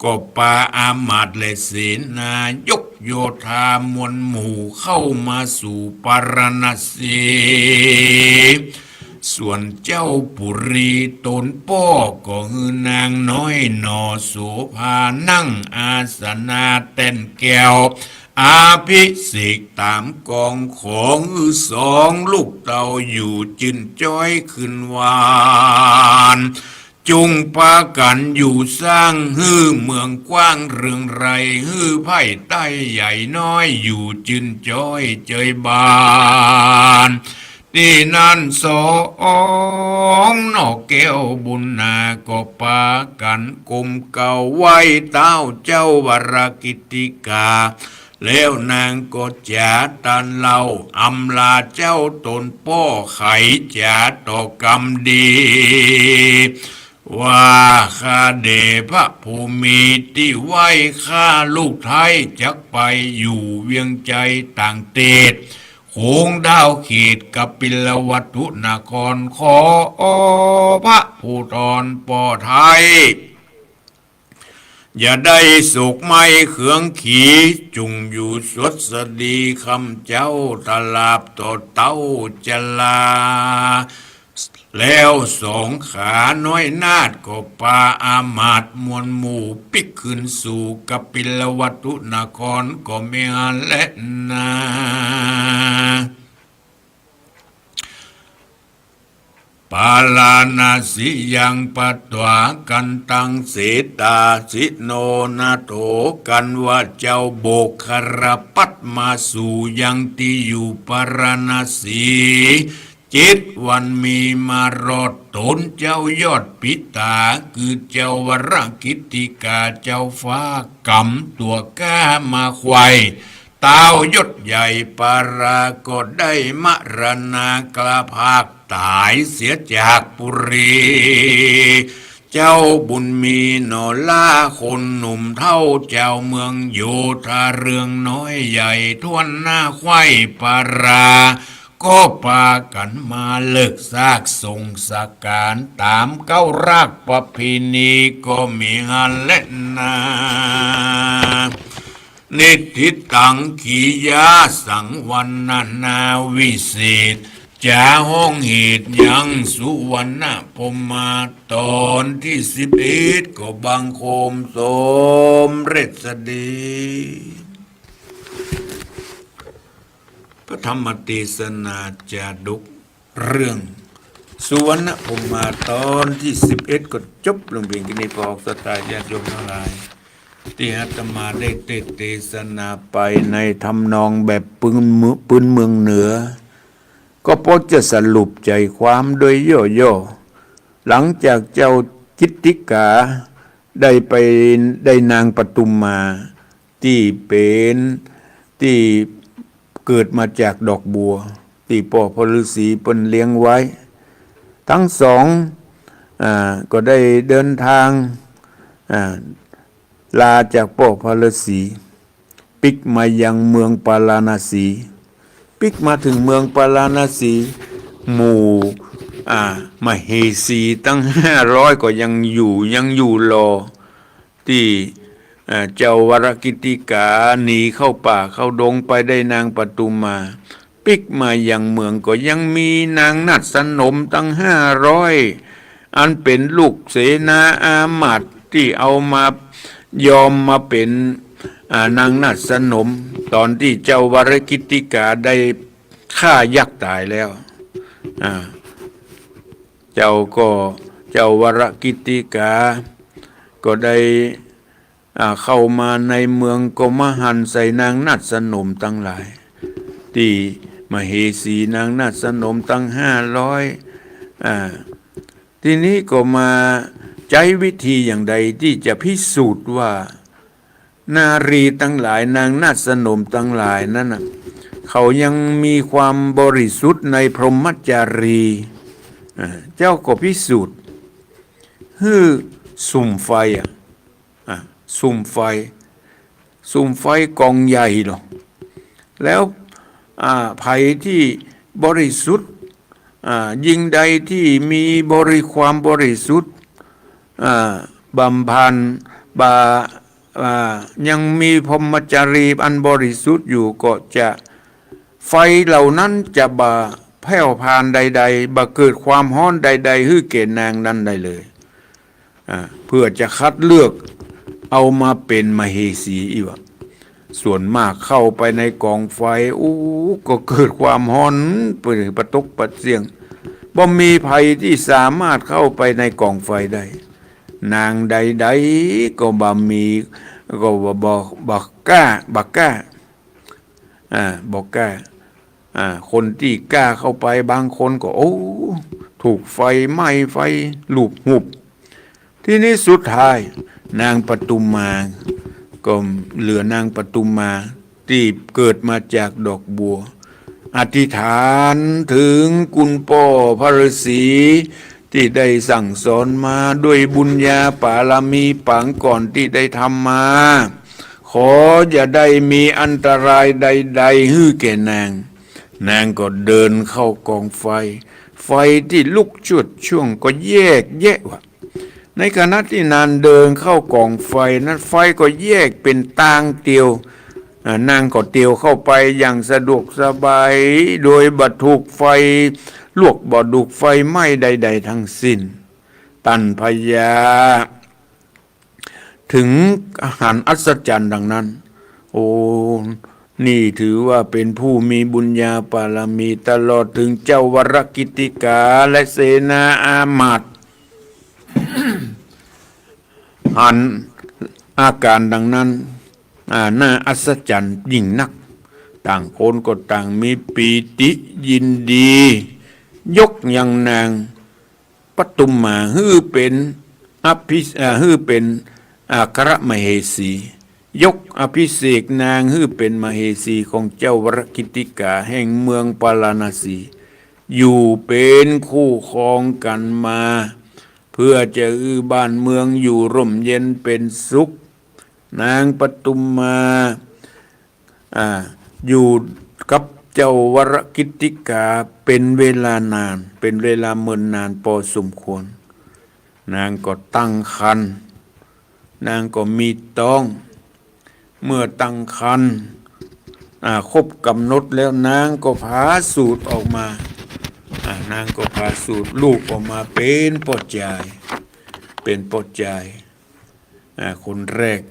ก็ปาอามาตย์และเสนายกโยธามวลหมู่เข้ามาสู่ปาราณสี ส่วนเจ้าปุรีต๋นป้อก็หื้อนางน้อยหนอโสภานั่งอาสนะแต้นแก้ว อภิเษกต๋ามกอง ขอหื้อสองลูกเต้าอยู่จื้นจ้อยคืนวาน จุ่งปากั๋นอยู่สร้างหื้อเมืองกว้างเรืองไรง หื้อไพร่ใต้ใหญ่น้อยอยู่จื้นจ้อยเจยบาน ตี้นั้นสองหนอแก้วบุญนาก็ปากั๋นก้มเกล้าไหว้ต๊าวเจ้าวรกิตติกา แล้วนางก็จ๋าตันเล่าอำลาเจ้าต๋นป้อ ไขจ๋าต่อกำดี ว่าข้าแด่พระภูมิตี้ไหว้ข้าลูกไท้จักไปอยู่เวียงไจต่างเตศ โขงดาวเขตกปิลวัตถุนคร ขอพระภูธรป้อไท้ อย่าได้โศกไหม้เคืองขี จุ่งอยู่สวัสดีคำเจ้าตราบต่อเต้าจรา แล้วสองขาน้อยนาถก็ปาอามาตย์มวลหมู่ปิ๊กคืนสู่กปิลวัตถุนครก็แม่นแลนา ปาราณสียัง ปัตถวา กันตัง เสตาสิโน นาโถ กันว่าเจ้าโบกคารปัตรมาสู่ยังตี้อยู่ปาราณสี เจ็ดวันมีมารอดต๋นเจ้ายอดปิตา คือเจ้าวรกิตติกาเจ้าฟ้ากำตั๋วก้ามาไขว่ ต้าวยศใหญ่ปาราก็ได้มรณาคลาภาพต๋ายเสียจากปุรี เจ้าบุญมีหนอล่าคนหนุ่มเฒ่าจาวเมืองโยธาเรืองน้อยใหญ่ถ้วนหน้าไขว่ปารา ก็ปากั๋นมาเลิกซากส่งสการต๋ามเก๊ารากประเพณีก็มีหั้นแลนา นิฏฐิตัง ขียาสัง วรรณนาวิเศษ จ๋าฮ้องเหตุยัง สุวรรณพรหมา ต๋อนตี้สิบเอ็ด ก็บังคมสมเร็จสดี พระธรรมเตสนาจาดก เรื่องสุวรรณพรหมาต๋อนตี้สิบเอ็ดก็จบลงเพียงแค่นี้ ปองศรัทธาญาติโยมตังหลาย ตี้อาตมาได้เตสน์เตสนาไปในทำนองแบบปื๊นเมือง ปื๊นเมืองเหนือ ก็พอจะสรุปใจ๋ความโดยย่อๆ หลังจากเจ้ากิตติกาได้ไปได้นางปทุมมา ตี้เป๋น ตี้เกิดมาจากดอกบัว ตี้ป้อพระฤาษีเปิ้นเลี้ยงไว้ ตึงสอง อ่า ก็ได้เดินตาง อ่า ลาจากป้อพระฤาษี ปิ๊กมายังเมืองปาราณสี ปิ๊กมาเถิงเมืองปาราณสี หมู่ อ่า มเหสีตังห้าร้อยก็ยังอยู่ ยังอยู่รอ ตี้ เอ่อ เจ้าวรกิตติกาหนีเข้าป่าเข้าดงไปได้นางปทุมมา ปิ๊กมายังเมืองก็ยังมีนางนาฏสนมตังห้าร้อย อันเป๋นลูกเสนาอามาตย์ตี้เอามา ยอมมาเป๋น อ่า นางนาฏสนม ต๋อนตี้เจ้าวรกิตติกาได้ฆ่ายักษ์ต๋ายแล้ว อ่า เจ้าก็ เจ้าวรกิตติกา ก็ได้ อ่า เข้ามาในเมืองก็มาหันใส่นางนาฏสนมตังหลาย ตี้มเหสีนางนาฏสนมตังห้าร้อย อ่า ทีนี้ก็มาใจ๊วิธีอย่างใดตี้จะพิสูจน์ว่า นารีตังหลาย นางนาฏสนมตังหลายนั้นน่ะ เขายังมีความบริสุทธิ์ในพรหมจารี อ่า เจ้าก็พิสูจน์ หื้อสุมไฟ อ่ะ อ่ะ สุมไฟ สุมไฟก๋องใหญ่เนาะ แล้ว อ่า ใผตี้บริสุทธิ์ อ่า ญิงใดตี้มีบริ ความบริสุทธิ์ อ่า บำเพ็ญ บ่า อ่า ยังมีพรหมจารีอันบริสุทธิ์อยู่ ก็จะ ไฟเหล่านั้นจะบ่แผ่วพรานใดๆ บ่เกิดความฮ้อนใดๆ หื้อแก่นางนั้นได้เลย อ่า เพื่อจะคัดเลือกเอามาเป๋นมเหสีอี้วะ ส่วนมากเข้าไปในก๋องไฟ อู้ ก็เกิดความฮ้อน เป๋นปะตกปะเสี้ยง บ่มีใผตี้สามารถเข้าไปในก๋องไฟได้ นางใดๆ ก็บ่มี ก็บ่ บ่ บ่กล้า บ่กล้า อ่า บ่กล้า อ่า คนตี้กล้าเข้าไปบางคนก็ โอ้ ถูกไฟไหม้ ไฟลุกหุบ ทีนี้สุดท้าย นางปทุมมา ก็เหลือนางปทุมมา ตี้เกิดมาจากดอกบัว อธิษฐานเถิงคุณป้อพระฤาษี ตี้ได้สั่งสอนมาด้วยบุญญาปารมีปางก่อนตี้ได้ทำมา ขออย่าได้มีอันตรายใดๆ หื้อแก่นาง นางก็เดินเข้าก๋องไฟ ไฟตี้ลุกโชติช่วงก็แยกแยะวะ ในขณะตี้นางเดินเข้าก๋องไฟนั้น ไฟก็แยกเป๋นตางเตียว อ่า นางก็เตียวเข้าไปอย่างสะดวกสบาย โดยบ่ถูกไฟลวก บ่ถูกไฟไหม้ใดๆ ทั้งสิ้น ต้านพญา เถิงหันอัศจรรย์ดังนั้น โอ้ นี่ถือว่าเป๋นผู้มีบุญญาปารมี ตลอดเถิงเจ้าวรกิตติกาและเสนาอามาตย์ หันอาก๋านดังนั้น อ่า น่าอัศจรรย์ยิ่งนัก ต่างคนก็ต่างมีปีติยินดี ยกยังนางปทุมมาหื้อเป๋นอภิ- อ่า หื้อเป๋นอัครมเหสี ยกอภิเษกนางหื้อเป๋นมเหสีของเจ้าวรกิตติกาแห่งเมืองปาราณสี อยู่เป๋นคู่ครองกั๋นมา เพื่อจะหื้อบ้านเมืองอยู่ร่มเย็นเป๋นสุข นางปทุมมา อ่า อยู่กับเจ้าวรกิตติกาเป๋นเวลานาน เป๋นเวลาเมินนานปอสมควร นางก็ตั้งครรภ์ นางก็มีต๊อง เมื่อตั้งครรภ์ อ่า ครบก๋ำหนดแล้ว นางก็ผ่าสูติออกมา อ่า นางก็ผ่าสูติ ลูกออกมาเป๋นป้อจาย เป๋นป้อจาย อ่า คนแรก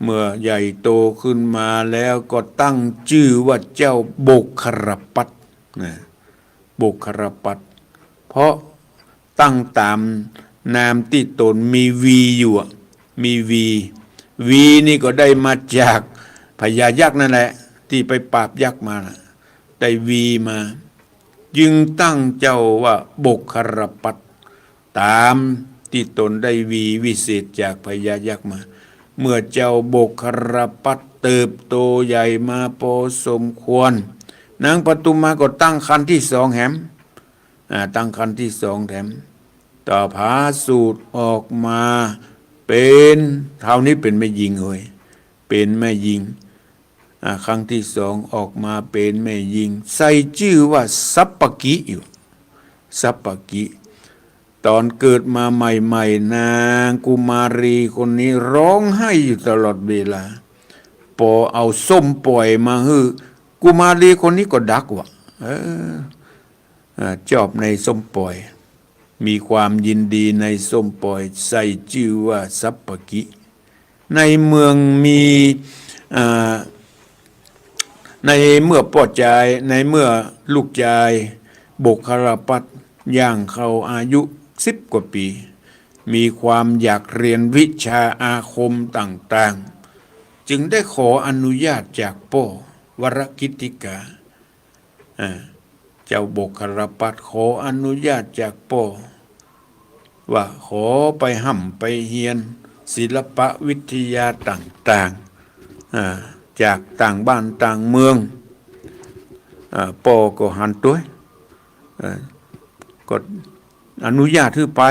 เมื่อใหญ่โตขึ้นมาแล้วก็ตั้งจื้อว่าเจ้าโบคครปัตตร์ นะ โบคครปัตตร์ เพราะตั้งต๋ามนามตี้ต๋นมีวีอยู่อะ มีวี วีนี่ก็ได้มาจากพญายักษ์นั่นแหละ ตี้ไปปราบยักษ์มาน่ะ ได้วีมา จึงตั้งเจ้าว่าโบคครปัตตร์ ต๋ามตี้ต๋นได้วีวิเศษจากพญายักษ์มา เมื่อเจ้าโบคครปัตตร์เติบโตใหญ่มาปอสมควร นางปทุมมาก็ตั้งครรภ์ตี้สองแถม อ่า ตั้งครรภ์ตี้สองแถม ต่อผ่าสูติออกมาเป๋น คราวนี้เป๋นแม่ญิงเว้ย เป๋นแม่ญิง อ่า ครั้งตี้สองออกมาเป๋นแม่ญิง ใส่จื้อว่าสัปปกิอยู่ สัปปกิ ต๋อนเกิดมาใหม่ๆ นางกุมารีคนนี้ฮ้องไห้อยู่ตลอดเวลา ปอเอาส้มป่อยมาหื้อ กุมารีคนนี้ก็ดักว่ะ เออ อ่า จอบในส้มป่อย มีความยินดีในส้มป่อย ใส่จื้อว่าสัปปกิ ในเมืองมี อ่า ในเมื่อป้อจาย ในเมื่อลูกจายโบคครปัตตร์ย่างเข้าอายุสิบกว่าปี๋ มีความอยากเฮียนวิชาอาคมต่างๆ จึงได้ขออนุญาตจากป้อวรกิตติกา อ่า เจ้าโบคครปัตตร์ขออนุญาตจากป้อ ว่าขอไปฮ่ำไปเฮียนศิลปวิทยาต่างๆ อ่า จากต่างบ้านต่างเมือง อ่า ป้อก็หันตวย เอ่อ ก็อนุญาตหื้อไป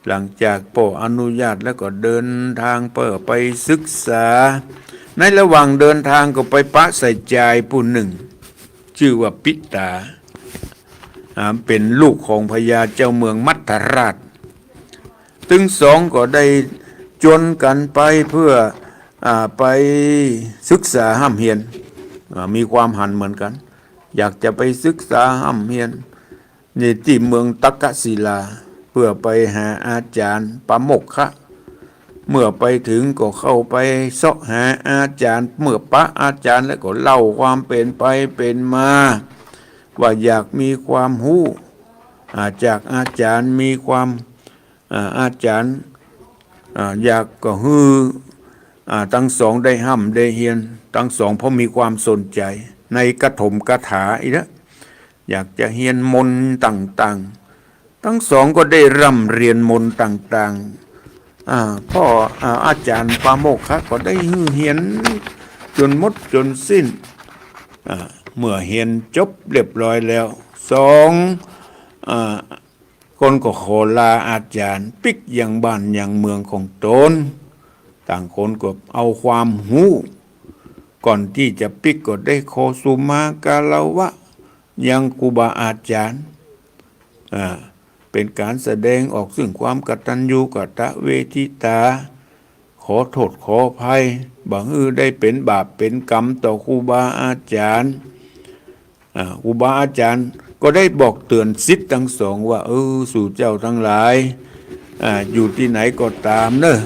หลังจากป้ออนุญาตแล้วก็เดินทางเปื้อไปศึกษา ในระหว่างเดินทางก็ไปปะใส่จายผู้นึ่ง จื้อว่าปิตา อ่า เป๋นลูกของพญาเจ้าเมืองมัทธราช ตึงสองก็ได้จวนกั๋นไปเพื่อ อ่า ไปศึกษาฮ่ำเฮียน อ่า มีความหันเหมือนกั๋น อยากจะไปศึกษาฮ่ำเฮียน นี่ตี้เมืองตักกศิลา เพื่อไปหาอาจ๋ารย์ปาโมกขะ เมื่อไปเถิงก็เข้าไปเซาะหาอาจ๋ารย์ เมื่อปะอาจ๋ารย์แล้วก็เล่าความเป๋นไปเป๋นมา ว่าอยากมีความฮู้ อ่า จากอาจ๋ารย์ มีความ อ่า อาจ๋ารย์ อ่า อยากก็หื้อ อ่า ตึงสองได้ฮ่ำได้เฮียน ตึงสองเพราะมีความสนใจ๋ในกฐมคาถาอี้นะ อยากจะเฮียนมนต์ต่างๆ ตึงสองก็ได้ร่ำเฮียนมนต์ต่างๆ อ่า ป้อ อ่า อาจ๋ารย์ปาโมกขะก็ได้หื้อเฮียนจ๋นหมดจ๋นสิ้น อ่า เมื่อเฮียนจบเรียบร้อยแล้ว สอง อ่า คนก็ขอลาอาจ๋ารย์ปิ๊กยังบ้านยังเมืองของต๋น ต่างคนก็เอาความฮู้ ก่อนตี้จะปิ๊กก็ได้ขอสุมาคารวะยังครูบาอาจ๋ารย์ อ่า เป๋นก๋านแสดงออกซึ่งความกตัญญูกตเวทิตา ขอโต้ษขออภัย บ่หื้อได้เป๋นบาปเป๋นกรรมต่อครูบาอาจ๋ารย์ อ่า ครูบาอาจ๋ารย์ก็ได้บอกเตื๋อนศิษย์ตึงสองว่า เออ สูเจ้าตังหลาย อ่า อยู่ตี้ไหนก็ต๋ามเน่อ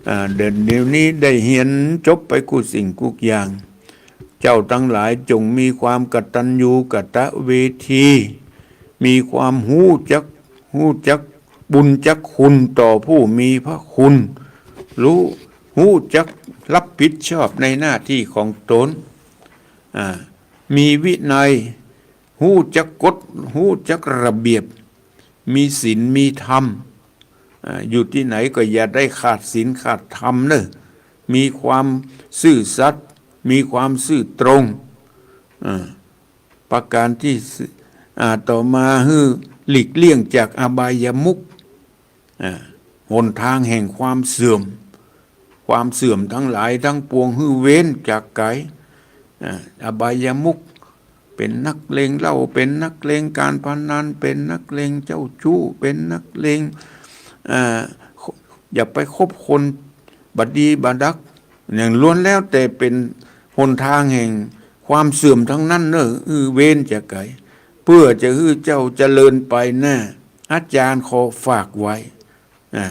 อ่า เดี๋ยว เดี๋ยวนี้ได้เฮียนจบไปกู้สิ่งกู้อย่าง เจ้าตังหลายจงมีความกตัญญูกตเวที มีความฮู้จัก ฮู้จักบุญจักคุณต่อผู้มีพระคุณ ฮู้ ฮู้จักรับผิดชอบในหน้าตี้ของตน อ่า มีวินัย ฮู้จักกฎ ฮู้จักระเบียบ มีศีลมีธรรม อ่า อยู่ตี้ไหนก็อย่าได้ขาดศีลขาดธรรมเน่อ มีความซื่อสัตย์ มีความซื่อตรง อ่า ประการตี้ อ่า ต่อมาหื้อหลีกเลี่ยงจากอบายมุข อ่า หนทางแห่งความเสื่อม ความเสื่อมทั้งหลายทั้งปวงหื้อเว้นจากไกล อ่า อบายมุข เป๋นนักเลงเหล้า เป๋นนักเลงการพนัน เป๋นนักเลงเจ้าชู้ เป๋นนักเลง อ่า อย่าไปคบคนบ่ดีบ่ดัก อย่างล้วนแล้วแต่เป๋นหนทางแห่งความเสื่อมทั้งนั้นเน่อ หื้อเว้นจากไกล เพื่อจะหื้อเจ้าเจริญไปหน้า อาจารย์ขอฝากไว้ อ่า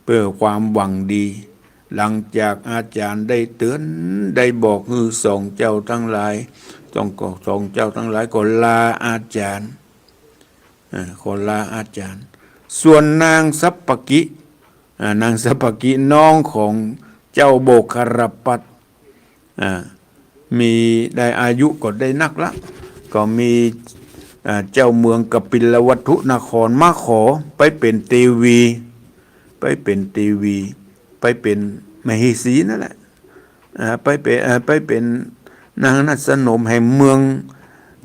เพื่อความหวังดี หลังจากอาจารย์ได้เตือน ได้บอกหื้อสองเจ้าตังหลาย สองก็ สองเจ้าตังหลายก็ลาอาจารย์ อ่า ขอลาอาจารย์ ส่วนนางสัปปกิ อ่า นางสัปปกิน้องของเจ้าโมคคัลลปัตตร์ อ่า มีได้อายุก็ได้นักละ ก็มี อ่า เจ้าเมืองกปิลวัตถุนครมาขอไปเป๋นเตวี ไปเป๋นเตวี ไปเป๋นมเหสีนั่นแหละ อ่า ไปเป๋น อ่า ไปเป๋นนางนาฏสนมแห่งเมือง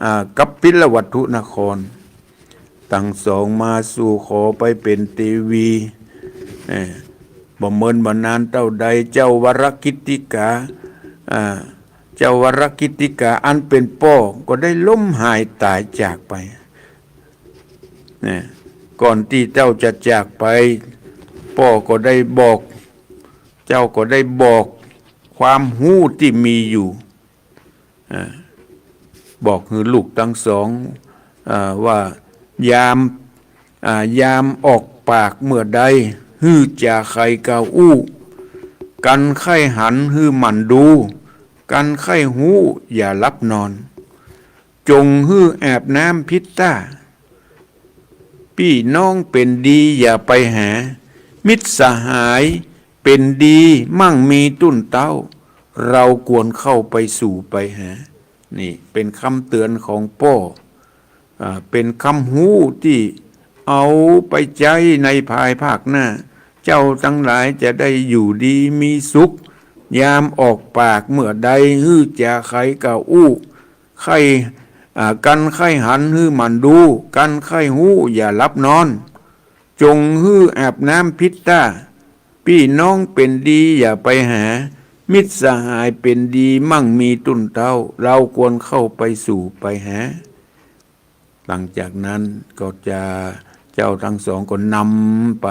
อ่า กปิลวัตถุนคร ตังสองมาสู่ขอไปเป๋นเตวี เอ่อ บ่เมินบ่นานเต้าใด เจ้าวรกิตติกา อ่า เจ้าวรกิตติกาอันเป๋นป้อก็ได้ล้มหายต๋ายจากไป เนี่ย ก่อนตี้เจ้าจะจากไป ป้อก็ได้บอก เจ้าก็ได้บอกความฮู้ตี้มีอยู่ อ่า บอกหื้อลูกตังสอง อ่า ว่ายาม อ่า ยามออกปากเมื่อใด หื้อจาใคกาอู้ กันใค่หันหื้อหมั่นดู กันใค่ฮู้อย่าหลับนอน จงหื้ออาบน้ำผิดต้า ปี้น้องเป๋นดีอย่าไปหา มิตรสหายเป๋นดีมั่งมีตุ้นเต๊า เฮาควรเข้าไปสู่ไปหา นี่เป๋นกำเตือนของป้อ อ่า เป๋นกำฮู้ตี้เอาไปใจ๊ในภายภาคหน้า เจ้าตังหลายจะได้อยู่ดีมีสุข ยามออกปากเมื่อใด หื้อจาใคกาอู้ ใค่ อ่า กันใค่หันหื้อหมั่นดู กันใค่ฮู้อย่าหลับนอน จงหื้ออาบน้ำผิดต้า ปี้น้องเป๋นดีอย่าไปหา มิตรสหายเป๋นดีมั่งมีตุ้นเต๊า เฮาควรเข้าไปสู่ไปหา หลังจากนั้นก็จะ เจ้าตังสองก็นำไป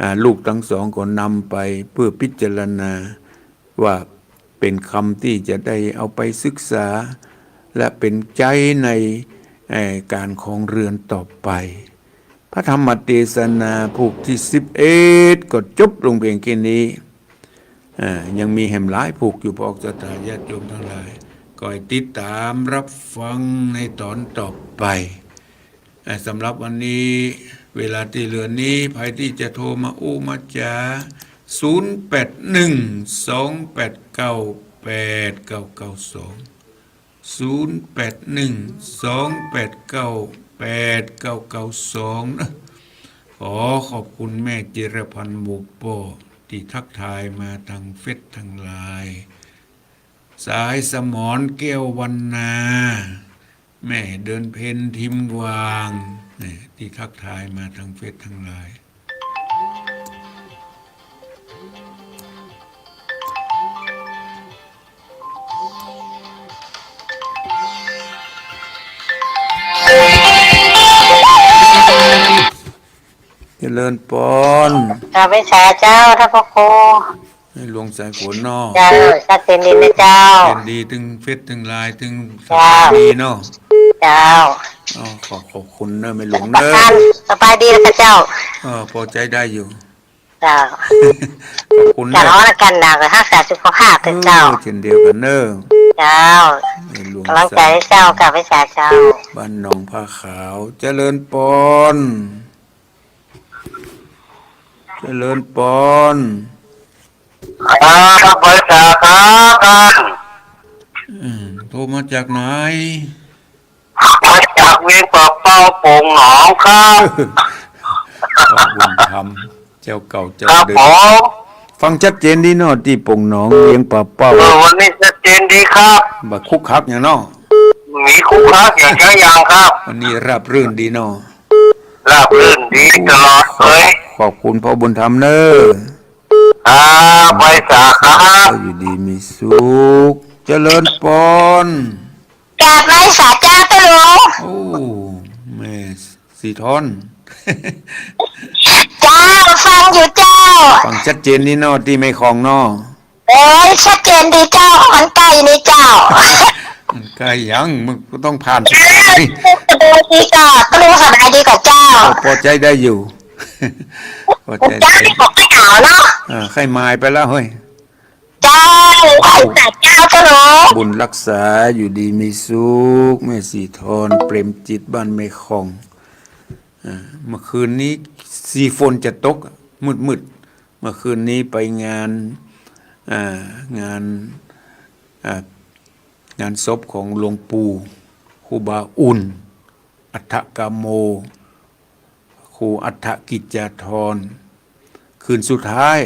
อ่า ลูกตังสองก็นำไปเพื่อพิจารณา ว่าเป๋นกำตี้จะได้เอาไปศึกษา และเป๋นใจ๊ใน เอ่อ ก๋านครองเฮือนต่อไป พระธรรมเตสนาผูกตี้สิบเอ็ดก็จบลงเพียงแค่นี้ อ่า ยังมีแหมหลายผูกอยู่ พวกศรัทธาญาติโยมตังหลาย ก็ให้ติดต๋ามฮับฟังในต๋อนต่อไป อ่า สำหรับวันนี้ เวลาตี้เหลือนี้ ใผตี้จะโทรมาอู้มาจ๋า ศูนย์แปดหนึ่ง สองแปดเก้า แปดเก้าเก้าสอง ศูนย์แปดหนึ่ง สองแปดเก้า แปดเก้าเก้าสอง นะ ขอขอบคุณแม่จิรพันธ์หมู่ป้อ ตี้ทักทายมาตางเฟซตางไลน์ สายสมรแก้ววรรณา แม่เดือนเพ็ญทิมวาง นี่ ตี้ทักทายมาตางเฟซตางไลน์ เจริญปอน กราบไหว้สาเจ้า ท่านพระครู ให้หลวงสายฝนเนาะ เจ้า ชัดเจนดีนะเจ้า เห็นดีตึงเฟซตึงไลน์ตึง เจ้า สบายดีเนาะ เจ้า อ๋อ ขอขอบคุณเนอะแม่หลวงเนอะ ท่านสบายดีแล้วค่ะเจ้า เออ พอใจ๊ได้อยู่ เจ้า ขอบคุณ กั๋น นะ ฮ้อนกั๋นหนาว ก็ฮักษาสุขภาพเถอะเจ้า เออ เช่นเดียวกั๋นเน่อ เจ้า ในหลวง ก๋ำลังใจ๋ สาธุ เจ้า กับพระเจ้า บ้านหนองผ้าขาว เจริญปอน เจริญปอน ครับ ไหว้สาครับท่าน อืม โทรมาจากไหน มาจากเวียงป่าเป้าโป่งหนองครับ พ่อบุญธรรม เจ้าเก่าเจ้าเดิม ครับผม ฟังชัดเจนดีเนาะ ตี้โป่งหนอง เวียงป่าเป้า เออ วันนี้ชัดเจนดีครับ บ่ขลุกขลักหยังเนาะ มีขลุกขลักหยังจักอย่างครับ วันนี้ราบรื่นดีเนาะ ราบรื่นดีตลอดเลย ขอบ ขอบคุณพ่อบุญธรรมเน่อ ครับ ไหว้สาครับ อยู่ดีมีสุข เจริญปอน กราบไหว้สาเจ้าเต้าหลวง โอ้ แม่สีทอน เจ้า ฟังอยู่เจ้า ฟังชัดเจนนี่เนาะ ตี้แม่ของเนาะ เอ้ย ชัดเจนดีเจ้า มันใก้นี่เจ้า มันใก้หยัง มันก็ต้องผ่านสักหน่อย เจ้า สบายดีก่อ เต้าหลวงสบายดีก่อเจ้า พอ พอใจ๊ได้อยู่ พอใจ๊ได้ เจ้านี่ก็ใก้หนาวเนาะ อ่า ใก้มายไปแล้วเฮ้ย เจ้า ไหว้สาเจ้าเต้าหลวง บุญรักษา อยู่ดีมีสุข แม่สีทอน เปรมจิต บ้านแม่ของ อ่า เมื่อคืนนี้สีฝนจะตก มืดๆ เมื่อคืนนี้ไปงาน อ่า งาน อ่า งานศพของหลวงปู่ครูบาอุ่น อัฏฐกาโม ครูอัฏฐกิจจาธร คืนสุดท้าย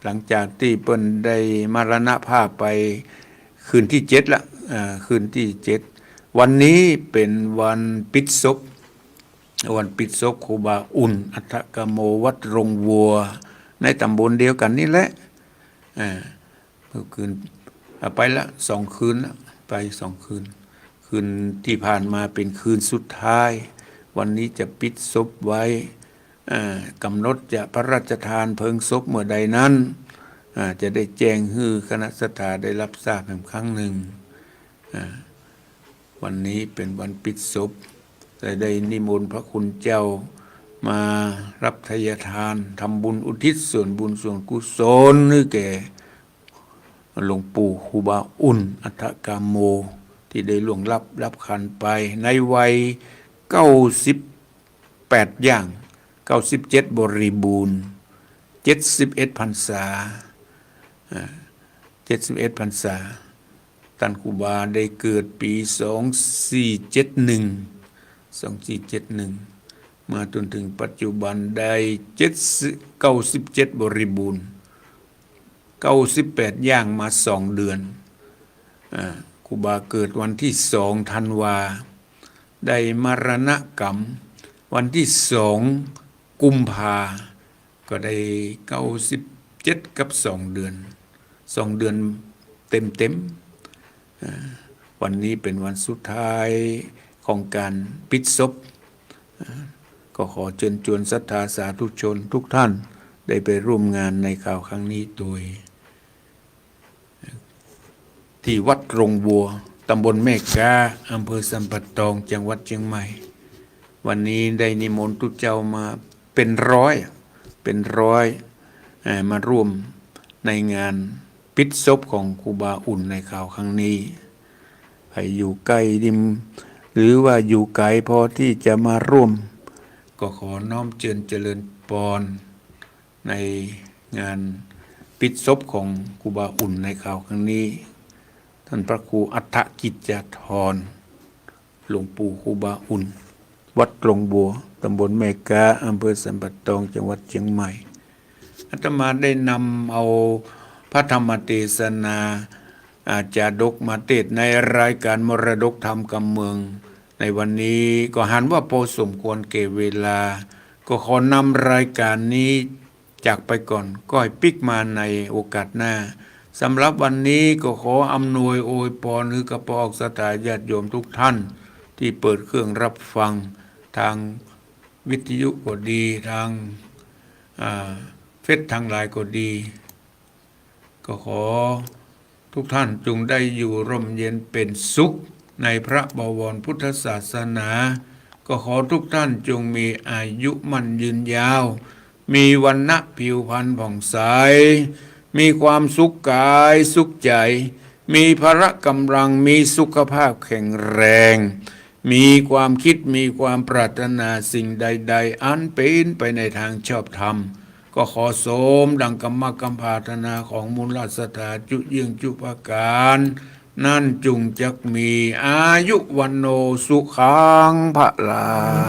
หลังจากตี้เปิ้นได้มรณภาพไปคืนตี้เจ็ดละ อ่า คืนตี้เจ็ด วันนี้เป๋นวันปิดศพ วันปิดศพครูบาอุ่น อัฏฐกาโม วัดโรงวัว ในต๋ำบลเดียวกั๋นนี่แหละ อ่า เมื่อคืน อ่ะ ไปละสองคืนละ ไปสองคืน คืนตี้ผ่านมาเป๋นคืนสุดท้าย วันนี้จะปิดศพไว้ อ่า ก๋ำหนดจะพระราชทานเพลิงศพเมื่อใดนั้น อ่า จะได้แจ้งหื้อคณะศรัทธาได้รับทราบแหมครั้งนึ่ง อ่า วันนี้เป๋นวันปิดศพ ได้ ได้นิมนต์พระคุณเจ้ามารับไทยทาน ทำบุญอุทิศส่วนบุญส่วนกุศลหื้อแก่ หลวงปู่ครูบาอุ่น อัฏฐกาโม ตี้ได้ล่วงลับดับขันธ์ไป ในวัยเก้าสิบแปดย่าง เก้าสิบเจ็ดบริบูรณ์ เจ็ดสิบเอ็ดพรรษา อ่า เจ็ดสิบเอ็ดพรรษา ต้านครูบาได้เกิดปี๋สองสี่เจ็ดหนึ่ง สองสี่เจ็ดหนึ่ง มาจนเถิงปัจจุบันได้เจ็ดสิบ เก้าสิบเจ็ดบริบูรณ์ เก้าสิบแปดย่างมาสองเดือน อ่า ครูบาเกิดวันตี้สองธันวา ได้มรณกรรมวันตี้สองกุมภา ก็ได้เก้าสิบเจ็ดกับสองเดือน สองเดือนเต็มๆ อ่า วันนี้เป๋นวันสุดท้ายของก๋านปิดศพ อ่า ก็ขอเจิญจวนศรัทธาสาธุชนทุกท่านได้ไปร่วมงานในคราวครั้งนี้โดย ตี้วัดโรงวัว ต๋ำบลแม่ก๊า อำเภอสันป่าตอง จังหวัดเจียงใหม่ วันนี้ได้นิมนต์ตุ๊เจ้ามาเป๋นร้อย เป๋นร้อย เอ่อ มาร่วมในงานปิดศพของครูบาอุ่นในคราวครั้งนี้ ใผอยู่ใก้ริม หรือว่าอยู่ไก๋พอตี้จะมาร่วม ก็ขอน้อมเจิญเจริญปอน ในงานปิดศพของครูบาอุ่นในคราวครั้งนี้ ต้านพระครูอัฏฐกิจจาธร หลวงปู่ครูบาอุ่น วัดโรงวัว ต๋ำบลแม่ก๊า อำเภอสันป่าตอง จังหวัดเจียงใหม่ อาตมาได้นำเอาพระธรรมเตสนา อ่า จาดกมาเตสน์ในรายก๋านมรดกธรรมกำเมือง ในวันนี้ก็หันว่าพอสมควรแก่เวลา ก็ขอนำรายก๋านนี้จากไปก่อน ก็ให้ปิ๊กมาในโอกาสหน้า สำหรับวันนี้ก็ขออำนวยอวยปอนหื้อกับป้อศรัทธาญาติโยมทุกท่าน ตี้เปิดเครื่องรับฟังตางวิทยุก็ดี ตาง อ่า เฟซตังหลายก็ดี ก็ขอทุกท่านจงได้อยู่ร่มเย็นเป๋นสุขในพระบวรพุทธศาสนา ก็ขอทุกท่านจงมีอายุมั่นยืนยาว มีวรรณะผิวพรรณผ่องใส มีความสุขก๋ายสุขใจ๋ มีพละก๋ำลัง มีสุขภาพแข็งแรง มีความกึ๊ด มีความปรารถนาสิ่งใดๆ อันเป๋นไปในตางชอบธรรม ก็ขอสมดังกำมะกำปรารถนาของมูลราษฎาจุเยื่องจุประก๋าน นั้นจุ่งจักมี อายุ วัณโณ สุขัง พลัง